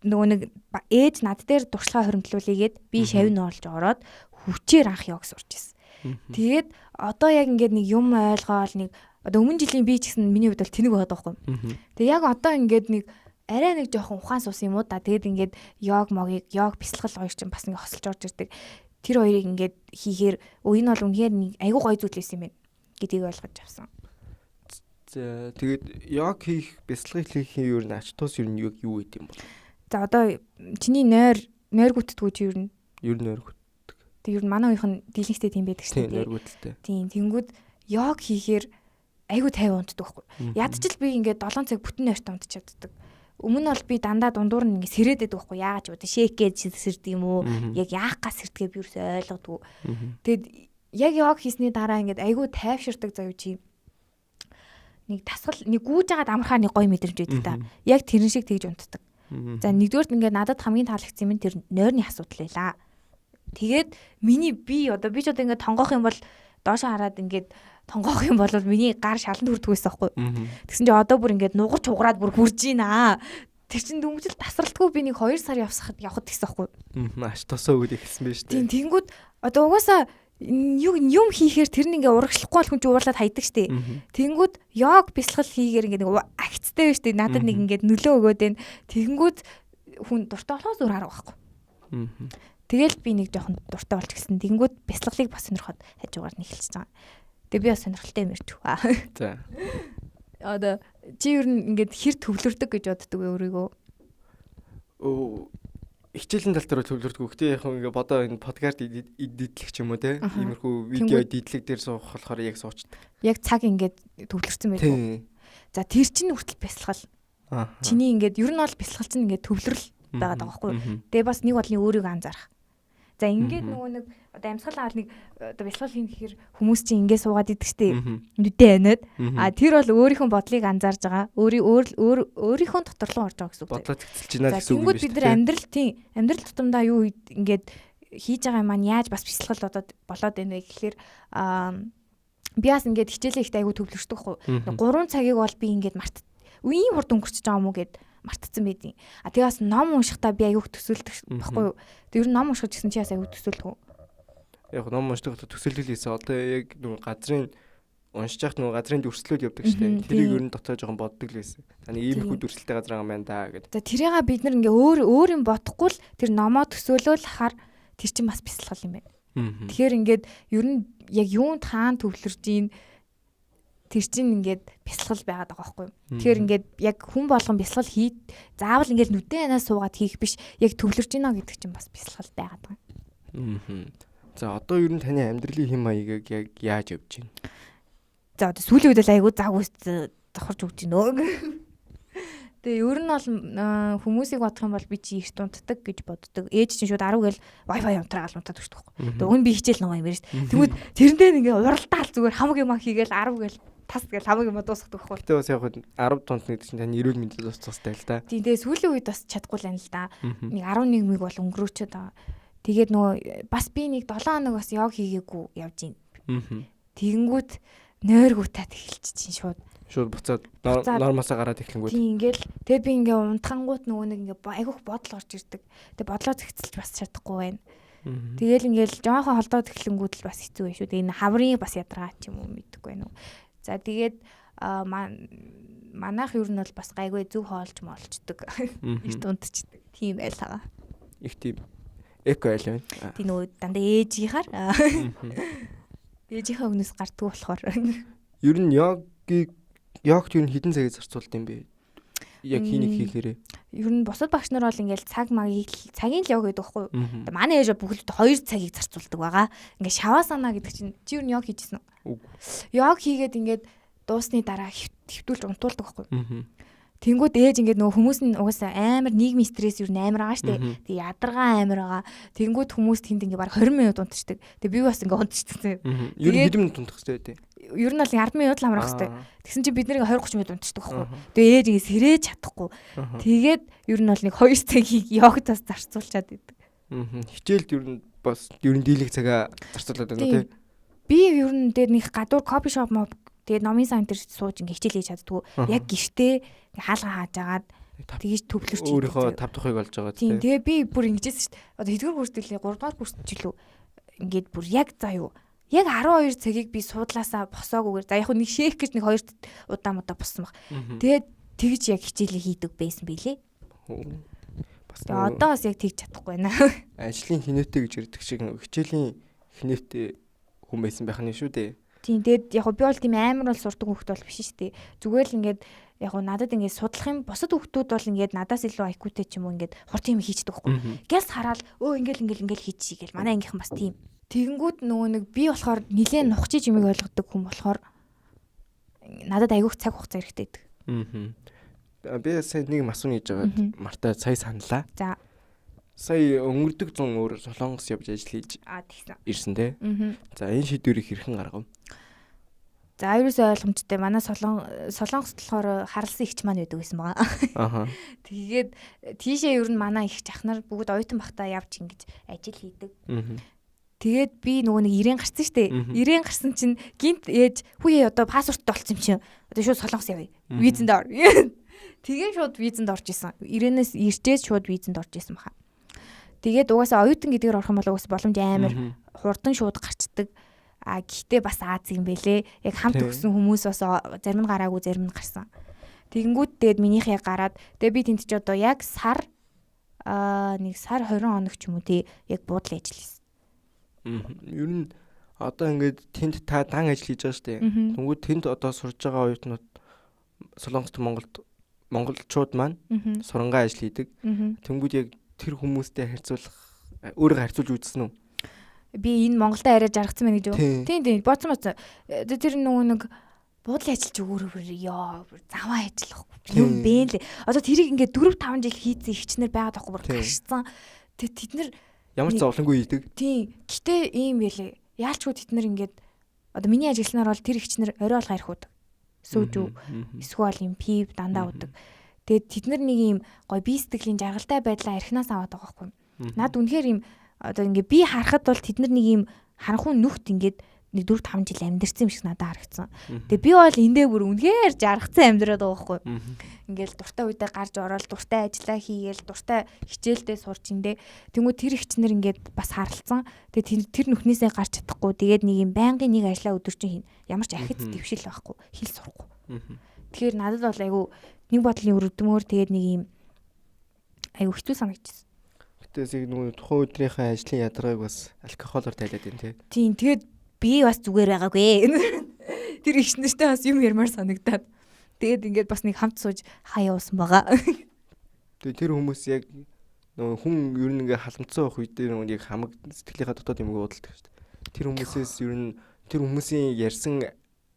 нөгөө нэг ээж над дээр туршлага хоримтлуулъя гэд би шавь нуулж ороод хүчээр анх йог сурч ирсэн. Тэгээд одоо яг ингээд нэг юм ойлгоол нэг одоо өмнө жилийн би ч гэсэн миний хувьд бол тэнэг байгаад байгаа байхгүй. Тэгээ яг одоо ингээд нэг арай нэг жоохон ухаан суусан юм уу да. Тэгээд ингээд йог могийг йог бясалгал хоёр чинь бас нэг хосолж орж ирдэг. Тэр хоёрыг ингээд хийхээр өө энэ бол үнэхээр нэг айгүй гоё зүйл байсан юм байна гэдгийг ойлгож авсан. За тэгээд йог хийх бясалгал хийх юм ер нь ач тус ер нь юу гэдэг юм бол? За одоо чиний нойр нойргүтдгүү чи ер нь? Ер нь нойргүтдэг. Тэг ер нь манай үеийнх нь дийлэнхтэй тийм байдаг шүү дээ. Нойргүтэлтэй. Тийм тэнгүүд йог хийхээр айгүй 50 унтдаг байхгүй. Ядчил би ингээд 7 цаг бүтэн нойртой унтчих чаддаг. Өмнө нь бол би дандаа дундуур нь ингээд сэрээд байдаг байхгүй. Яагаад ч вэ? Шейк гэж сэрдэг юм уу? Яг яах гас сэрдгээ би юусоо ойлгодгүй. Тэгэд яг йог хийсний дараа ингээд айгүй тайвширдаг заяа чи. Нэг дасгал нэг гүүж байгаад амархаа нэг гоё мэдрэмж байдаг та. Яг тэрэн шиг тэгж унтдаг. За нэгдүгээрт ингээд надад хамгийн таалагдсан юм тэр нойрны асуудал байлаа. Тэгээд миний би одоо би ч одоо ингээд тонгоох юм бол доошоо хараад ингээд тонгоох юм бол миний гар шаланд хүрдэг байсан байхгүй. Тэгсэн чинь одоо бүр ингээд нугарч уграад бүр хурж гинэ. Тэр чин дөнгөжл тасралтгүй би нэг 2 сар явхад тэгсэн байхгүй. Ач тосоо өгöd эхэлсэн байж тээ. Тийм тэнгүүд одоо угаасаа юм хийхээр тэр нь ингээ урагшлахгүй бол хүн чинь уурлаад хайдаг штэ. Тэнгүүд йог бясалгал хийгээр ингээ нэг агцтай байж штэ. Надад нэг ингээ нөлөө өгөөд байна. Тэнгүүд хүн дуртай болохоос өөр арга байхгүй. Тэгэл би нэг жоохон дуртай болж гисэн. Тэнгүүд бясалгалыг бас сонирхоод хажуугаар нь эхэлчихэж байгаа. Тэгээ би бас сонирхолтой юм ярьж байгаа. За. Одоо чи ер нь ингээд хэр төвлөрдөг гэж боддөг вэ өөрийгөө? Хичээлийн тал дээр төвлөрдөг. Гэхдээ яг ингээ бодоо энэ подкаст эдитлэх ч юм уу те. Иймэрхүү видео эдитлэг дээр суух болохоор яг суучдаг. Яг цаг ингээд төвлөрсөн байдаг. За тэр чинь хүртэл бясалгал. Чиний ингээд ер нь бол бясалгал чинь ингээд төвлөрөл байгаад байгаа байхгүй юу? Тэгээ бас нэг бодлын өөрийгөө анзаарах. За ингээд нөгөө нэг одоо амьсгал авал нэг одоо бясалгал хийн гэхээр хүмүүс чинь ингээд суугаад идэг штеп. Нүдээ аниад. А тэр бол өөрийнхөө бодлыг анзаарж байгаа. Өөрийнхөө дотор руу орж байгаа гэсэн үг. Бодлоо цэгцэлж байна гэсэн үг юм биш үү? Бид нар амьдрал тийм амьдрал тутамдаа юу ингээд хийж байгаа юм маань яаж бас бясалгал болоод байна вэ гэхээр би бас ингээд хичээлээ ихтэй айгүй төвлөрчдөг байхгүй. 3 цагийг бол би ингээд март үеийн хурд өнгөрчөж байгаа юм уу гэд мартцсан байдیں۔ А тэгээ бас ном уншихдаа би аюух төсөөлдөг байхгүй юу? Тэг ер нь ном унших гэсэн чи бас аюух төсөөлдөг үү? Яг ном уншдаг төсөөлөл хийсэн. Одоо яг нөгөө газрын уншиж яхад нөгөө газрын дүрслэлүүд явдаг шүү дээ. Тэрийг ер нь дотоо жоохон боддог л байсан. За нэг иймэрхүү дүрслэлтэй газар байгаа юм байна да гэд. За тэрийг бид нар ингээ өөр өөр юм бодохгүй л тэр номоо төсөөлөөл хахаар тэр чинь бас бясалгал юм байна. Тэгэхээр ингээд ер нь яг юунд хаан төвлөрж ийн тэр чинь ингээд бясалгал байгаад байгаа байхгүй юу. Тэгэхээр ингээд яг хүн болгон бясалгал хий заавал ингээд нүдэн анаа суугаад хийх биш яг төвлөрж гинэ гэдэг чинь бас бясалгал байгаад байгаа. За одоо ер нь таны амьдралын хэм маягийг яг яаж явж байна? За одоо сүүлийн үед л айгүй заг үст давхарч өгч гинөө. Тэгээ ер нь бол хүмүүсийг бодох юм бол би чи эрт унтдаг гэж боддог. Ээж чинь шууд 10 гээл Wi-Fi унтраагаал унтаад өгчдөг байхгүй. Тэгээ уг нь би хичээл ном юм байна шүү дээ. Тэгмүүд тэрэндээ ингээ уралдаал зүгээр хамаг юм хийгээл 10 гээл тас гээл хамаг юм дуусгадаг байхгүй. Гэтэ бас яг 10 тунт гэдэг чинь таны эрүүл мэндэд бас тустай л да. Тийм, тэгээ сүүлийн үед бас чадахгүй л байна л да. Нэг 11 миг бол өнгөрөөчөөд байгаа. Тэгээд нөгөө бас би нэг 7 хоног бас йог хийгээгүй явж байна. Тэгэнгүүт нойргуутаад эхэлж чинь шууд. Шууд буцаад нормосоо гараад эхлэнгүүт. Тийм, ингээл тэгээ би ингээ унтахангуут нөгөө нэг ингээ айгүйх бодол орж ирдэг. Тэгээ бодлоо зэгцэлж бас чадахгүй байна. Тэгээл ингээл жоохон холдоод эхлэнгүүт л бас хэцүү байх шүү. Тэгээ энэ хаврын бас ядаргаа ч юм уу мэдэхгүй байна уу. За тэгээд манайх ер нь бол бас гайгүй зөв хоолж молчдөг. Эрт унтчдаг. Тийм байлгаа. Их тийм эко айл байна. Тийм, нөгөө дандаа ээжийнхаар. Ээжийнхээ өмнөөс гардггүй болохоор. Ер нь йогт ер нь хэдэн цагийг зарцуулд юм бэ? Яг хийнийг хийхээрээ. Ер нь бусад багш нар бол ингээл цаг магийг цагийн л йог гэдэг байхгүй юу? Манай ээж бүгд 2 цагийг зарцуулдаг байгаа. Ингээ шаваасана гэдэг чинь чи ер нь йог хийжсэн үү? Йог хийгээд ингээд дуусны дараа хэвтүүлж унтуулдаг байхгүй юу? Тэнгүүд ээж ингээд нөгөө хүмүүс нь угаасаа амар нийгмийн стресс ер нь амар байгаа штэ. Тэг ядаргаа амар байгаа. Тэнгүүд хүмүүс тэнд ингээд баг 20 минут унтчихдаг. Тэг би бас ингээд унтчихдаг. Ер нь хэдэн минут унтах хэрэгтэй вэ? Ер нь бол 10 минут л амрах хэрэгтэй. Тэгсэн чинь бид нэр 20 30 минут унтчихдаг байхгүй. Тэгээ ээж ингээд сэрээж чадахгүй. Тэгээд ер нь бол нэг 2 цагийг йогтаас зарцуулчаад идэг. Хичээлд ер нь бас ер нь дийлэх цагаа зарцуулаад байна тий. Би ер нь дээр нэг гадуур кофе шоп моб тэгээд номын сан дээр сууж ингээ хичээл хийж чаддгүй. Яг гэртээ хаалга хааж агаад тэгэж төвлөрч өөрийнхөө тав тухыг олж байгаа тийм. Тэгээ би бүр ингэжсэн шүү дээ. Одоо хэдгээр курс дэлээ 3 дугаар курс ч илүү ингээд бүр яг заа юу. Яг 12 цагийг би суудлаасаа босоогүйгээр за яг нэг шээх гэж нэг 2 удаа мудаа боссон баг. Тэгээд тэгж яг хичээлээ хийдэг байсан билээ. Бас тэгээ одоо бас яг тэгж чадахгүй байна. Ажлын хинээтэй гэж ярьдаг шиг хичээлийн хинээтэй хүн байсан байх нь шүү дээ. Тийм, тэгээд яг би бол тийм амар бол сурдаг хүүхэд бол биш шүү дээ. Зүгээр л ингээд яг надад ингээд судлах юм бусад хүүхдүүд бол ингээд надаас илүү IQ-тэй ч юм уу ингээд хурд юм хийчдэг байхгүй. Гялс хараал өө ингээл ингээл ингээл хийчихье гэл. Манай ангийнхан бас тийм. Тэгэнгүүт нөгөө нэг би болохоор нилээн нухчиж юмыг ойлгодог хүн болохоор надад айгүйх цаг хугацаа хэрэгтэй байдаг. Би сая нэг масуу хийж байгаад мартаа сая саналаа. За. Сая өнгөрдөг зун өөр Солонгос явж ажил хийж ирсэн те. За энэ шийдвэрийг хэрхэн гаргав? За ерөөсөө ойлгомжтой. Манай Солонгост болохоор харалсан ихч маань байдаг байсан байгаа. Аха. Тэгээд тийшээ ер нь манай ихч ах нар бүгд оюутан бахтаа явж ингэж ажил хийдэг. Тэгээд би нөгөө нэг 90 гарсан штэ. 90 гарсан чинь гинт ээж хүүе одоо паспорттой болцсон юм чинь. Одоо шууд Солонгос явъя. Визэнд ор. Тэгээ шууд визэнд орж исэн. 90-ээс ирчээд шууд визэнд орж исэн баха. Тэгээд угаасаа оюутан гэдгээр орох юм бол угаасаа боломж амар хурдан шууд гарчдаг. А гэхдээ бас Аз юм бэлээ. Яг хамт өгсөн хүмүүс бас зарим нь гараагүй, зарим нь гарсан. Тэгэнгүүт тэгээд минийх яг гараад тэгээ би тэнд чи одоо яг сар нэг сар 20 хоног ч юм уу тий яг буудлын ажил хийсэн. Ер нь одоо ингээд тэнд та дан ажил хийж байгаа шүү дээ. Тэнгүүд тэнд одоо сурж байгаа оюутнууд Солонгост монголчууд маань сурангаа ажил хийдэг. Тэнгүүд яг тэр хүмүүстэй харьцуулах өөрийгөө харьцуулж үзсэн үү? Би энэ Монголд арай жаргацсан байна гэж үү? Тийм тийм бодсон. Тэр нөгөө нэг буудлын ажил чи өөрөө бүр ёо заваа ажил байхгүй юм бэ лээ. Одоо тэрийг ингээд 4 5 жил хийцэн ихчнэр байгаад байхгүй бүр гаршсан. Тэгээ тэд нар ямар ч зовлонгүй хийдэг. Тийм. Гэтэ ийм байлээ. Яалчгүй тэд нар ингээд одоо миний ажилланаар бол тэр ихчнэр орой олго арх уудаг. Сүүжүү эсвэл юм пив дандаа уудаг. Тэгээд тэд нар нэг ийм гой бие сэтгэлийн жаргалтай байдлаа архинаас аваад байгаа байхгүй. Над үнэхээр ийм одоо ингээ би харахад бол тэд нар нэг ийм харанхуй нүхт ингээд нэг 4 5 жил амьдэрсэн юм шиг надад харагдсан. Тэгээ би бол эндээ бүр үнэхээр жаргацсан амьдраад байгаа байхгүй. Ингээл дуртай үедээ гарч ороод дуртай ажиллаа хийгээл дуртай хичээлдээ сурч индэ. Тэнгүү тэр ихчнэр ингээд бас харалцсан. Тэгээ тэр нүхнээсээ гарч чадахгүй. Тэгээд нэг юм байнгын нэг ажиллаа өдөржин хийн. Ямар ч ахиц дэвшил байхгүй. Хэл сурахгүй. Тэгэхээр надад бол айгүй нэг бодлын өрөвдмөр тэгээд нэг юм айгүй хэцүү санагдчихсан. Гэтээс яг нөгөө тухайн өдрийнхээ ажлын ядаргааг бас алкохолоор тайлаад байна тий. Тийм, тэгээд би бас зүгээр байгаагүй. Тэр их нэртэй бас юм ярмаар санагдаад. Тэгээд ингээд бас нэг хамт сууж хаяа уусан байгаа. Тэгээд тэр хүмүүс яг нөгөө хүн ер нь ингээ халамцсан байх үедээ нөгөө яг хамаг сэтгэлийнхаа дотоод юмг уудалдаг шүү дээ. Тэр хүмүүсээс ер нь тэр хүмүүсийн ярьсан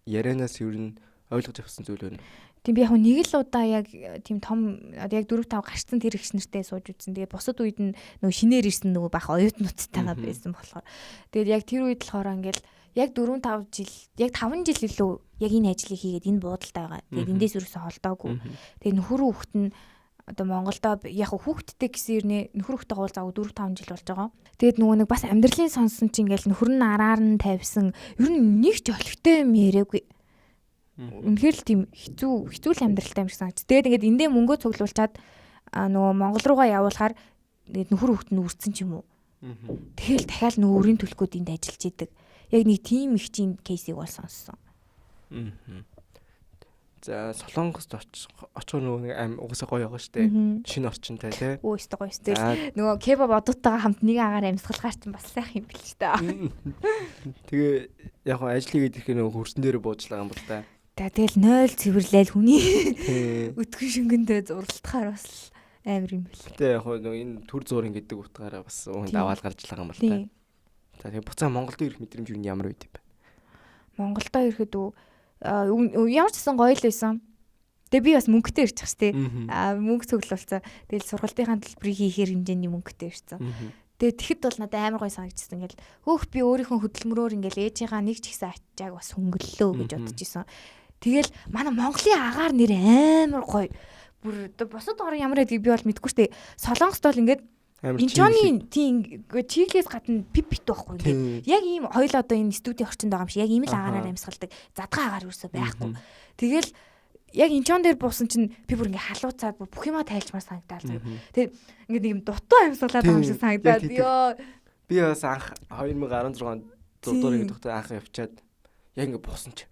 ярианаас ер нь ойлгож авсан зүйл байна. Тийм, би яг нэг л удаа яг тийм том одоо яг 4 5 гарцсан тэр их нартэй сууж үзсэн. Тэгээд бусад үед нь нөгөө шинээр ирсэн нөгөө бах оюутнуудтайгаа байсан болохоор. Тэгээд яг тэр үед болохоор ингээл яг 4 5 жил, яг 5 жил илүү яг энэ ажлыг хийгээд энэ буудалтай байгаа. Тэгээд эндээс юусэн холдоогүй. Тэгээд нөхөр хүүхэд нь одоо Монголдо яг хүүхэдтэй гэсэн ирнэ, нөхөр хүүхдтэйгээ уулзаагүй 4 5 жил болж байгаа. Тэгээд нөгөө нэг бас амьдралын сонсон чинь ингээл нөхөр нь араар нь тавьсан. Ер нь нэг ч олигтой юм яриаггүй. Үнэхээр л тийм хэцүү хэцүү л амьдралтай юм шиг санагч. Тэгээд ингээд эндээ мөнгөө цуглуулчаад нөгөө Монгол руугаа явуулахаар ингээд нөхөр хүүхэд нь үрцэн ч юм уу. Тэгэл дахиад нөгөө өрийн төлөхгүйд энд ажиллаж идэг. Яг нэг тийм их чинь кейсийг бол сонссон. За, Солонгост очихоор нөгөө нэг аим угаасаа гоё байгаа штэ. Шинэ орчинтай тий. Өө, өстой гоё өстой. Нөгөө кебаб одуутайгаа хамт нэг агаар амьсгалгаар чинь бас сайхан юм бил ч та. Тэгээ яг гоо ажил хийгээд ирэхээр нөгөө хөрсөн дээр бууж байгаа юм бол та. За, тэгэл 0 цэвэрлээл хүний өтгөн шүнгэндээ зурлалтахаар бас амар юм бэл. Гэтэ яг гоо нөгөө энэ төр зуурын гэдэг утгаараа бас унд аваал гарч л байгаа юм бол та. За, тэгээ буцаа Монголд ирэх мэдрэмж юу ямар байд юм бэ? Монголдо ирэхэд үү, ямар ч гэсэн гоё л байсан. Тэгээ би бас мөнгөтэй ирчих штэ. Мөнгө цуглуулсан. Тэгэл сургалтынхаа төлбөрийг хийхээр хэмжээний мөнгөтэй ирсэн. Тэгээ тэгэхэд бол надад амар гоё санагдчихсан. Ингээл хөөх, би өөрийнхөө хөдөлмөрөөр ингээл ээжийнхаа нэг ч ихсэн ачааг бас хөнгөллөө гэж бодож исэн. Тэгэл манай Монголын агаар нэр амар гоё. Бүр одоо бусад орн ямар байдгийг би бол мэдэхгүй штэ. Солонгост бол ингээд Инчоны тийм чиглээс гадна пип бит байхгүй ингээд. Яг ийм хоёул одоо энэ студийн орчинд байгаа юм шиг яг ийм л агаараар амьсгалдаг. Задгаа агаар юусоо байхгүй. Тэгэл яг Инчон дээр буусан чинь би бүр ингээ халууцаад бүх юмаа тайлчмаар санагдаад заяа. Тэгээд ингээ нэг юм дутуу амьсгалаад байгаа юм шиг санагдаад ёо. Би бас анх 2016 онд 6 дугаар анги тогтоо анх явчаад яг ингээ буусан чи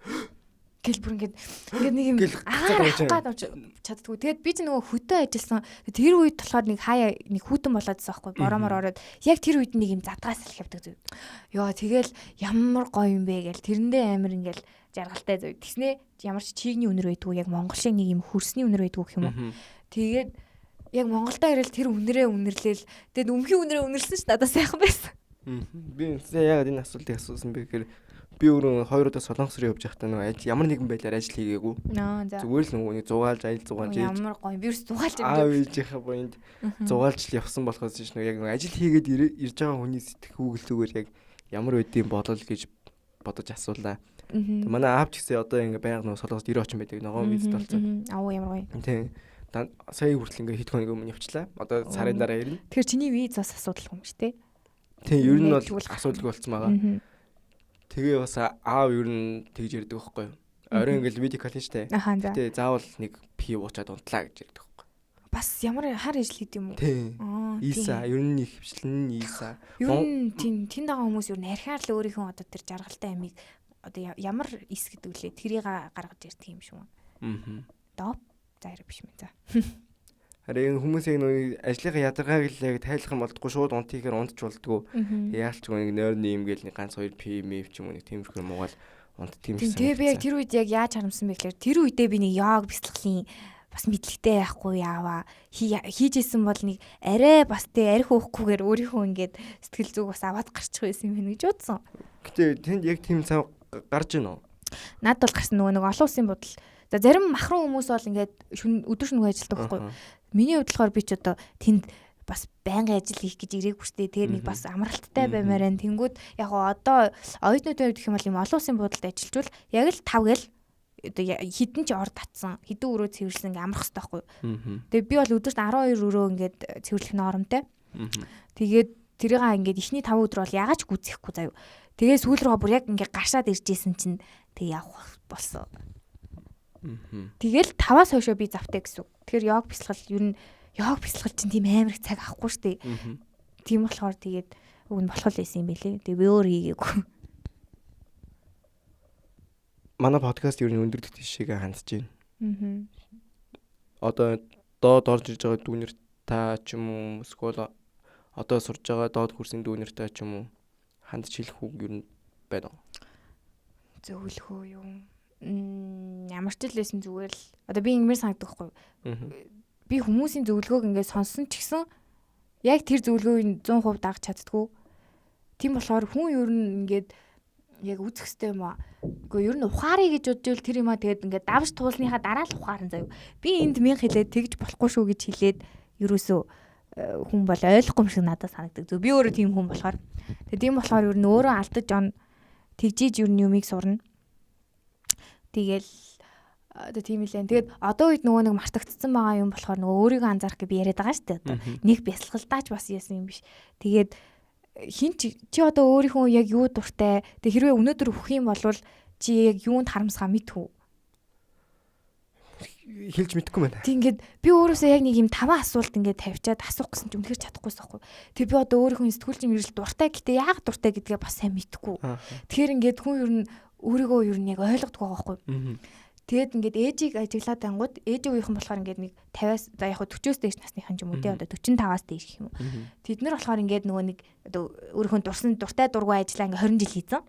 Гэл бүр ингээд ингээд нэг юм агаар авах гад авч чаддгүй. Тэгээд би ч нөгөө хөтөө ажилласан. Тэр үед болохоор нэг хаяа нэг хүүтэн болоодсэн байхгүй. Боромор ороод яг тэр үед нэг юм задгаас салхи явдаг зү. Йоо, тэгэл ямар гоё юм бэ гээл тэрэндээ амар ингээл жаргалтай зү. Тэгснээ ямар ч чигний үнэр байдгүй, яг монгол шиг нэг юм хөрсний үнэр байдгүй гэх юм уу. Тэгээд яг Монголдо ирэл тэр үнэрээ үнэрлээл. Тэгээд өмхийн үнэрээ үнэрлсэн ч надад сайхан байсан. Би яагаад энэ асуултыг асуусан бэ гэхээр би өөрөө хоёр удаа Солонгос руу явж байхдаа нөгөө ажил ямар нэгэн байдлаар ажил хийгээгүй. Зүгээр л нөгөө нэг зугаалж аял зугаалж ээж. Ямар гоё. Би ерөөс зугаалж явдаг. Аав ээжийнхээ буянд зугаалж л явсан болохоос биш, нөгөө яг нөгөө ажил хийгээд ирж байгаа хүний сэтгхүүгэлтүүгээр яг ямар байдгийг бодол гэж бодож асуулаа. Манай аав ч гэсэн одоо ингээ байнга нөгөө Солонгост 90 очин байдаг. Ногоон визт болсон. Аа, ямар гоё. Тийм. Сая хүртэл ингээ хэд хоног өмнө явчлаа. Одоо сарын дараа ирнэ. Тэгэхээр чиний виз бас асуудалгүй юм шүү дээ. Тийм, ер нь бол асуудалгүй болсон байгаа. Тэгээ бас аав ер нь тэгж ярьдаг байхгүй юу? Оройн ингээл видео кол штэ. Гэтэ заавал нэг пи уучаад унтлаа гэж ярьдаг байхгүй. Бас ямар хар ажил хийд юм уу? Тийм. Иса ер нь их хвчлэн нь Иса. Ер нь тийм, тэнд байгаа хүмүүс ер нь архиар л өөрийнхөө одоо тэр жаргалтай амийг одоо ямар ис гэдэг лээ тэрийг гаргаж ирдэг юм шиг. Аа. Доп за хэрэг биш мэн за. Харин хүмүүс яг нэг ажлынхаа ядаргааг л яг тайлах юм болдгоо, шууд унт хийхээр унтч болдгоо. Яалчгүй нэг нойрны юм гээл нэг ганц хоёр пи мэв ч юм уу, нэг тиймэрхүү юм угаал унт тийм шиг. Тэгээ би яг тэр үед яг яаж харамсан бэ гэхээр тэр үедээ би нэг йог бяцлаглалын бас мэдлэгтэй байхгүй яаваа хийжсэн бол нэг арай бас тэ арх уухгүйгээр өөрийнхөө ингээд сэтгэл зүг бас аваад гарчих байсан юм байна гэж бодсон. Гэтэ тэнд яг тийм цав гарч ийн үү? Над бол гарсан, нөгөө нэг олон улсын бодол. За, зарим махрын хүмүүс бол ингээд шүн өдөр шөнөгүй ажилладаг байхгүй. Миний хувьд болохоор би ч одоо тэнд бас байнгын ажил хийх гэж ирээгүй штэ. Тэгэхээр нэг бас амралттай баймаар байна. Тэнгүүд яг гоо одоо оюутнуудын хувьд гэх юм бол юм олон улсын буудалд ажиллажвал яг л 5 гээл одоо хідэн ч ор татсан, хідэн өрөө цэвэрлсэн ингээ амрах хэрэгтэй байхгүй. Тэгээ би бол өдөрт 12 өрөө ингээд цэвэрлэх нормтой. Тэгээд тэрийг ингээд эхний 5 өдөр бол ягаад ч гүйцэхгүй заяа. Тэгээ сүүл рүүгээ бүр яг ингээ гашаад ирж исэн чинь тэг явах болсон. Тэгэл 5-аас хойшоо би завтай гэсэн үг. Тэгэхээр йог бясалгал ер нь йог бясалгал чинь тийм амар их цаг авахгүй шүү дээ. Тийм болохоор тэгээд уг нь болох л байсан юм билээ. Тэгээ би өөр хийгээгүй. Манай подкаст ер нь өндөрлөх тийшээгээ хандж байна. Одоо доод орж ирж байгаа дүүнер та ч юм уу, эсвэл одоо сурж байгаа доод курсын дүүнер та ч юм уу хандж хэлэх үг ер нь байна уу? Зөвлөх үү юу? Ямар ч л байсан зүгээр л одоо би ингэмээр санагдах байхгүй. Би хүмүүсийн зөвлөгөөг ингээд сонсон ч гэсэн яг тэр зөвлөгөөг 100% дагаж чаддгүй. Тийм болохоор хүн ер нь ингээд Яг үзэх хэвтэй юм аа. Үгүй ер нь ухаарыг гэж бодож ивэл тэр юм аа тэгээд ингээд давж туулсныхаа дараа л ухаарна заяа. Би энд мянга хэлээд тэгж болохгүй шүү гэж хэлээд ерөөсөө хүн бол ойлгохгүй юм шиг надад санагдаг. Зөв би өөрөө тийм хүн болохоор. Тэгээд тийм болохоор ер нь өөрөө алдаж он тэгжиж ер нь юмыг сурна. Тэгэл одоо тийм илэн. Тэгээд одоо үед нөгөө нэг мартагдсан байгаа юм болохоор нөгөө өөрийгөө анзаарах гэж би яриад байгаа шүү дээ. Одоо нэг бясалгалдаач бас яасан юм биш. Тэгээд хин чи одоо өөрийнхөө яг юу дуртай. Тэг хэрвээ өнөөдөр өөх юм бол чи яг юунд харамсгаа мэдхүү. Хэлж мэдэхгүй байна. Тэг ингээд би өөрөөсөө яг нэг юм таван асуулт ингээд тавьчаад асуух гэсэн чинь үнэхээр чадахгүйс байхгүй. Тэг би одоо өөрийнхөө сэтгүүлч мэрэгжил дуртай гэтээ яагаад дуртай гэдгээ бас сайн мэдэхгүй. Тэгэхээр ингээд хүн ер нь өөрийгөө ер нь яг ойлгодгүй байгаа байхгүй. Тэгээд ингээд ээжийг ажиглаад ангууд ээжийн үеийнхэн болохоор ингээд нэг 50-аас за яг 40-оос дээш насныхан ч юм уу те одоо 45-аас дээш гэх юм уу. Тэд нар болохоор ингээд нөгөө нэг одоо өөрийнхөө дурсан дуртай дургүй ажиллаа ингээд 20 жил хийцэн.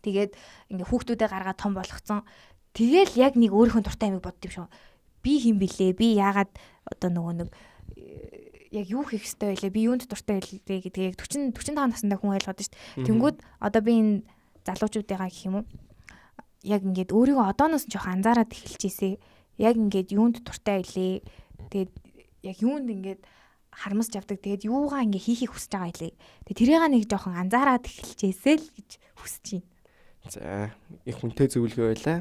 Тэгээд ингээд хүүхдүүдээ гаргаад том болгоцсон. Тэгэл яг нэг өөрийнхөө дуртай амийг бодд юм шиг. Би хин блэ? Би яагаад одоо нөгөө нэг яг юу хийх ёстой байлээ? Би юунд дуртай байлээ гэдгийг яг 40 45 наснда хүн ойлгоод шүү дээ. Тэнгүүд одоо би энэ залуучуудыгаа гэх юм уу? Яг ингээд өөрийгөө одооноос нь жоох анзаараад эхэлчихээсэ. Яг ингээд юунд дуртай байлээ. Тэгээд яг юунд ингээд харамсч явдаг. Тэгээд юугаа ингээд хийхийг хүсэж байгаа байлээ. Тэгээд тэрийг нэг жоохон анзаараад эхэлчихээсэ л гэж хүсэж байна. За, их хүнтэй зөвлөгөө байлаа.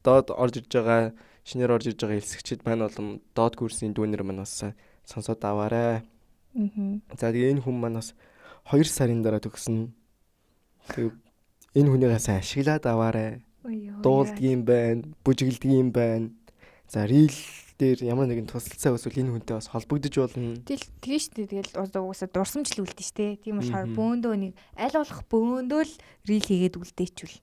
Доод орж ирж байгаа, шинээр орж ирж байгаа элсэгчид маань болон доод курсын дүүнер маань бас сонсоод аваарай. За тэгээ энэ хүн маань бас 2 сарын дараа төгснө. Тэгээ энэ хүнийгээ сайн ашиглаад аваарай. Дуулдгийн байна, бүжиглдгийн байна. За рил дээр ямар нэгэн тусалцаа өсвөл энэ хүнтэй бас холбогдож болно. Тэгэл тэгээ шүү дээ. Тэгэл одоо угаасаа дурсамж л үлдэн шүү дээ. Тийм болохоор бөөндөө нэг аль болох бөөндөө л рил хийгээд үлдээчвэл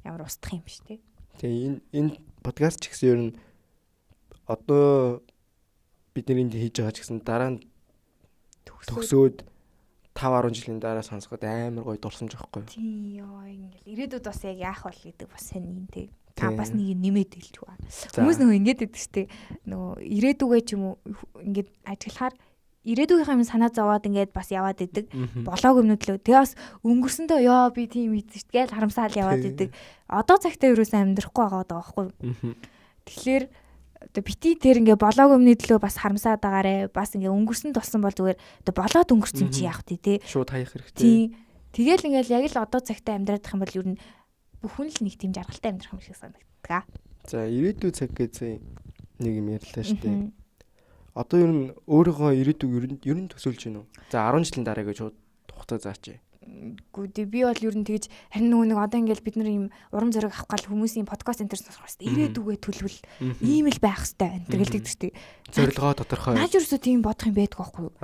ямар устдах юм биш үү? Тэгээ энэ подкаст ч гэсэн ер нь одоо бид нар энд хийж байгаа ч гэсэн дараа нь төгсөөд 5 10 жилийн дараа сонсоход амар гоё дурсамж байхгүй юу? Тийм ёо ингээл ирээдүйд бас яг яах бол гэдэг бас сонин тий. А бас нэг юм нэмээд хэлж байгаа. Хүмүүс нөгөө ингэж байдаг шүү дээ. Нөгөө ирээдүгээ ч юм уу ингээд ажиглахаар ирээдүйнхээ юм санаа зовоод ингээд бас яваад идэг. Болоог юмнууд лөө. Тэгээ бас өнгөрсөндөө ёо би тийм ийдсэн шүү дээ гээл харамсаал яваад идэг. Одоо цагтаа ерөөсөө амьдрахгүй байгаа даа байхгүй юу? Тэгэхээр одоо бити тэр ингээ болоог юмны төлөө бас харамсаад байгаарэ. Бас ингээ өнгөрсөн тулсан бол зүгээр одоо болоод өнгөрсөн чи яах вэ те? Шууд хаях хэрэгтэй. Тийм. Тэгэл ингээл яг л одоо цагтаа амьдрах юм бол ер нь бүхэн л нэг тийм жаргалтай амьдрах юм шиг санагддаг. За ирээдүй цаг гэсэн нэг юм ярьлаа шүү дээ. Одоо ер нь өөрийгөө ирээдүйг ер нь төсөөлж гинүү. За 10 жилийн дараа гэж шууд хугацаа заачээ. Үгүй би бол ер нь тэгж харин нөгөө нэг одоо ингээл бид нар ийм урам зориг авах гал хүмүүсийн подкаст энэ төр сонсох хэрэгтэй. Ирээдүгээ төлөвл ийм л байх хэрэгтэй энэ төр гэлдэг шүү дээ. Зорилгоо тодорхой. Наад юусоо тийм бодох юм байдг байхгүй юу?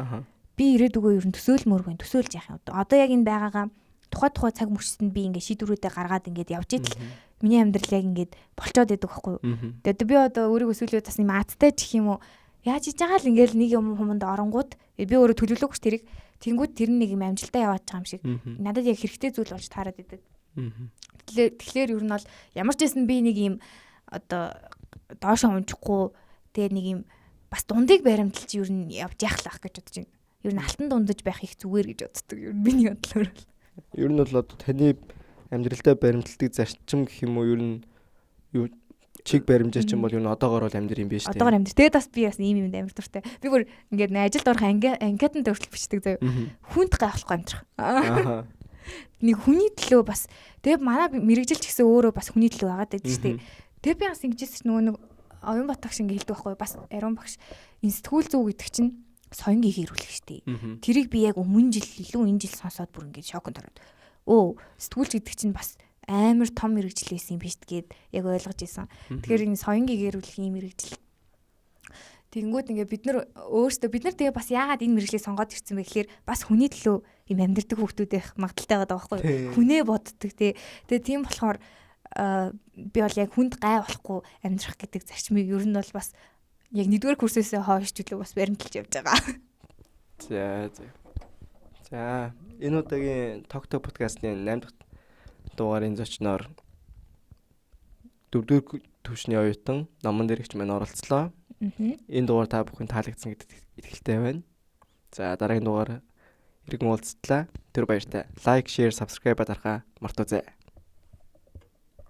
Би ирээдүгөө ер нь төсөөлмөөргүй төсөөлж яах юм. Одоо яг энэ байгаагаа тухай цаг мөчсөнд би ингээд шийдвэрүүдээ гаргаад ингээд явж идэл миний амьдрал яг ингээд болцоод идэг байхгүй юу? Тэгээд би одоо өөрийгөө сүүлийн бас юм аацтай ч гэх юм уу яаж хийж байгаа л ингээл нэг юм хүмүүнд оронгууд би өөрөө төлөвлөөгүй ш тэрийг тэнгууд тэр нэг юм амжилтаа яваад байгаа юм шиг надад яг хэрэгтэй зүйл болж таарад идэг. Тэгэхээр ер нь бол ямар ч байсан би нэг юм одоо доошоо унжихгүй тэгээ нэг юм бас дундыг баримталж ер нь явж яах л ах гэж бодож байна. Ер нь алтан дундаж байх их зүгээр гэж боддог. Ер нь миний бодлоор бол. Ер нь бол одоо таны амьдралдаа баримталдаг зарчим гэх юм уу ер нь юу чиг баримжаа ч юм бол ер нь одоогоор бол амьдр юм биш үү? Одоогоор амьдр. Тэгээд бас би бас ийм юмд амар дуртай. Би бүр ингээд ажилд орох анкетанд хүртэл бичдэг заяа. Хүнд гайхалгүй амьдрах. Аа. Нэг хүний төлөө бас тэгээд манай мэрэгжил ч гэсэн өөрөө бас хүний төлөө байгаад байдаг шүү дээ. Тэгээд би бас ингэжсэн чинь нөгөө нэг оюун батагш ингэ хэлдэг байхгүй бас ариун багш энэ сэтгүүл зүй гэдэг чинь соёнгийг хэрүүлэх шүү дээ. Тэрийг би яг өмнө жил илүү энэ жил сонсоод бүр ингэ шоконд ороод. Өө сэтгүүлч гэдэг чинь бас амар том мэрэгжил байсан юм биш гээд яг ойлгож исэн. Тэгэхээр энэ соёнгийг хэрүүлэх юм мэрэгжил. Тэгэнгүүт ингээ бид нар өөрсдөө бид нар тэгээ бас яагаад энэ мэрэгжлийг сонгоод ирсэн бэ гэхээр бас хүний төлөө юм амьдардаг хүүхдүүд байх магадaltaй байгаа байхгүй юу? Хүнээ боддог тий. Тэгээ тийм болохоор би бол яг хүнд гай болохгүй амьдрах гэдэг зарчмыг ер нь бол бас яг нэгдүгээр курсээсээ хойш ч үлээ бас баримталж явж байгаа. За за. За энэ удаагийн Talk Talk podcast-ны 8 дахь дугаарын зочноор 4-р түвшний оюутан номон дэрэгч маань оролцлоо. Энэ дугаар та бүхэн таалагдсан гэдэгт итгэлтэй байна. За дараагийн дугаар иргэн уулзтлаа. Түр баяртай. Like, share, subscribe дарахаа мартуузай.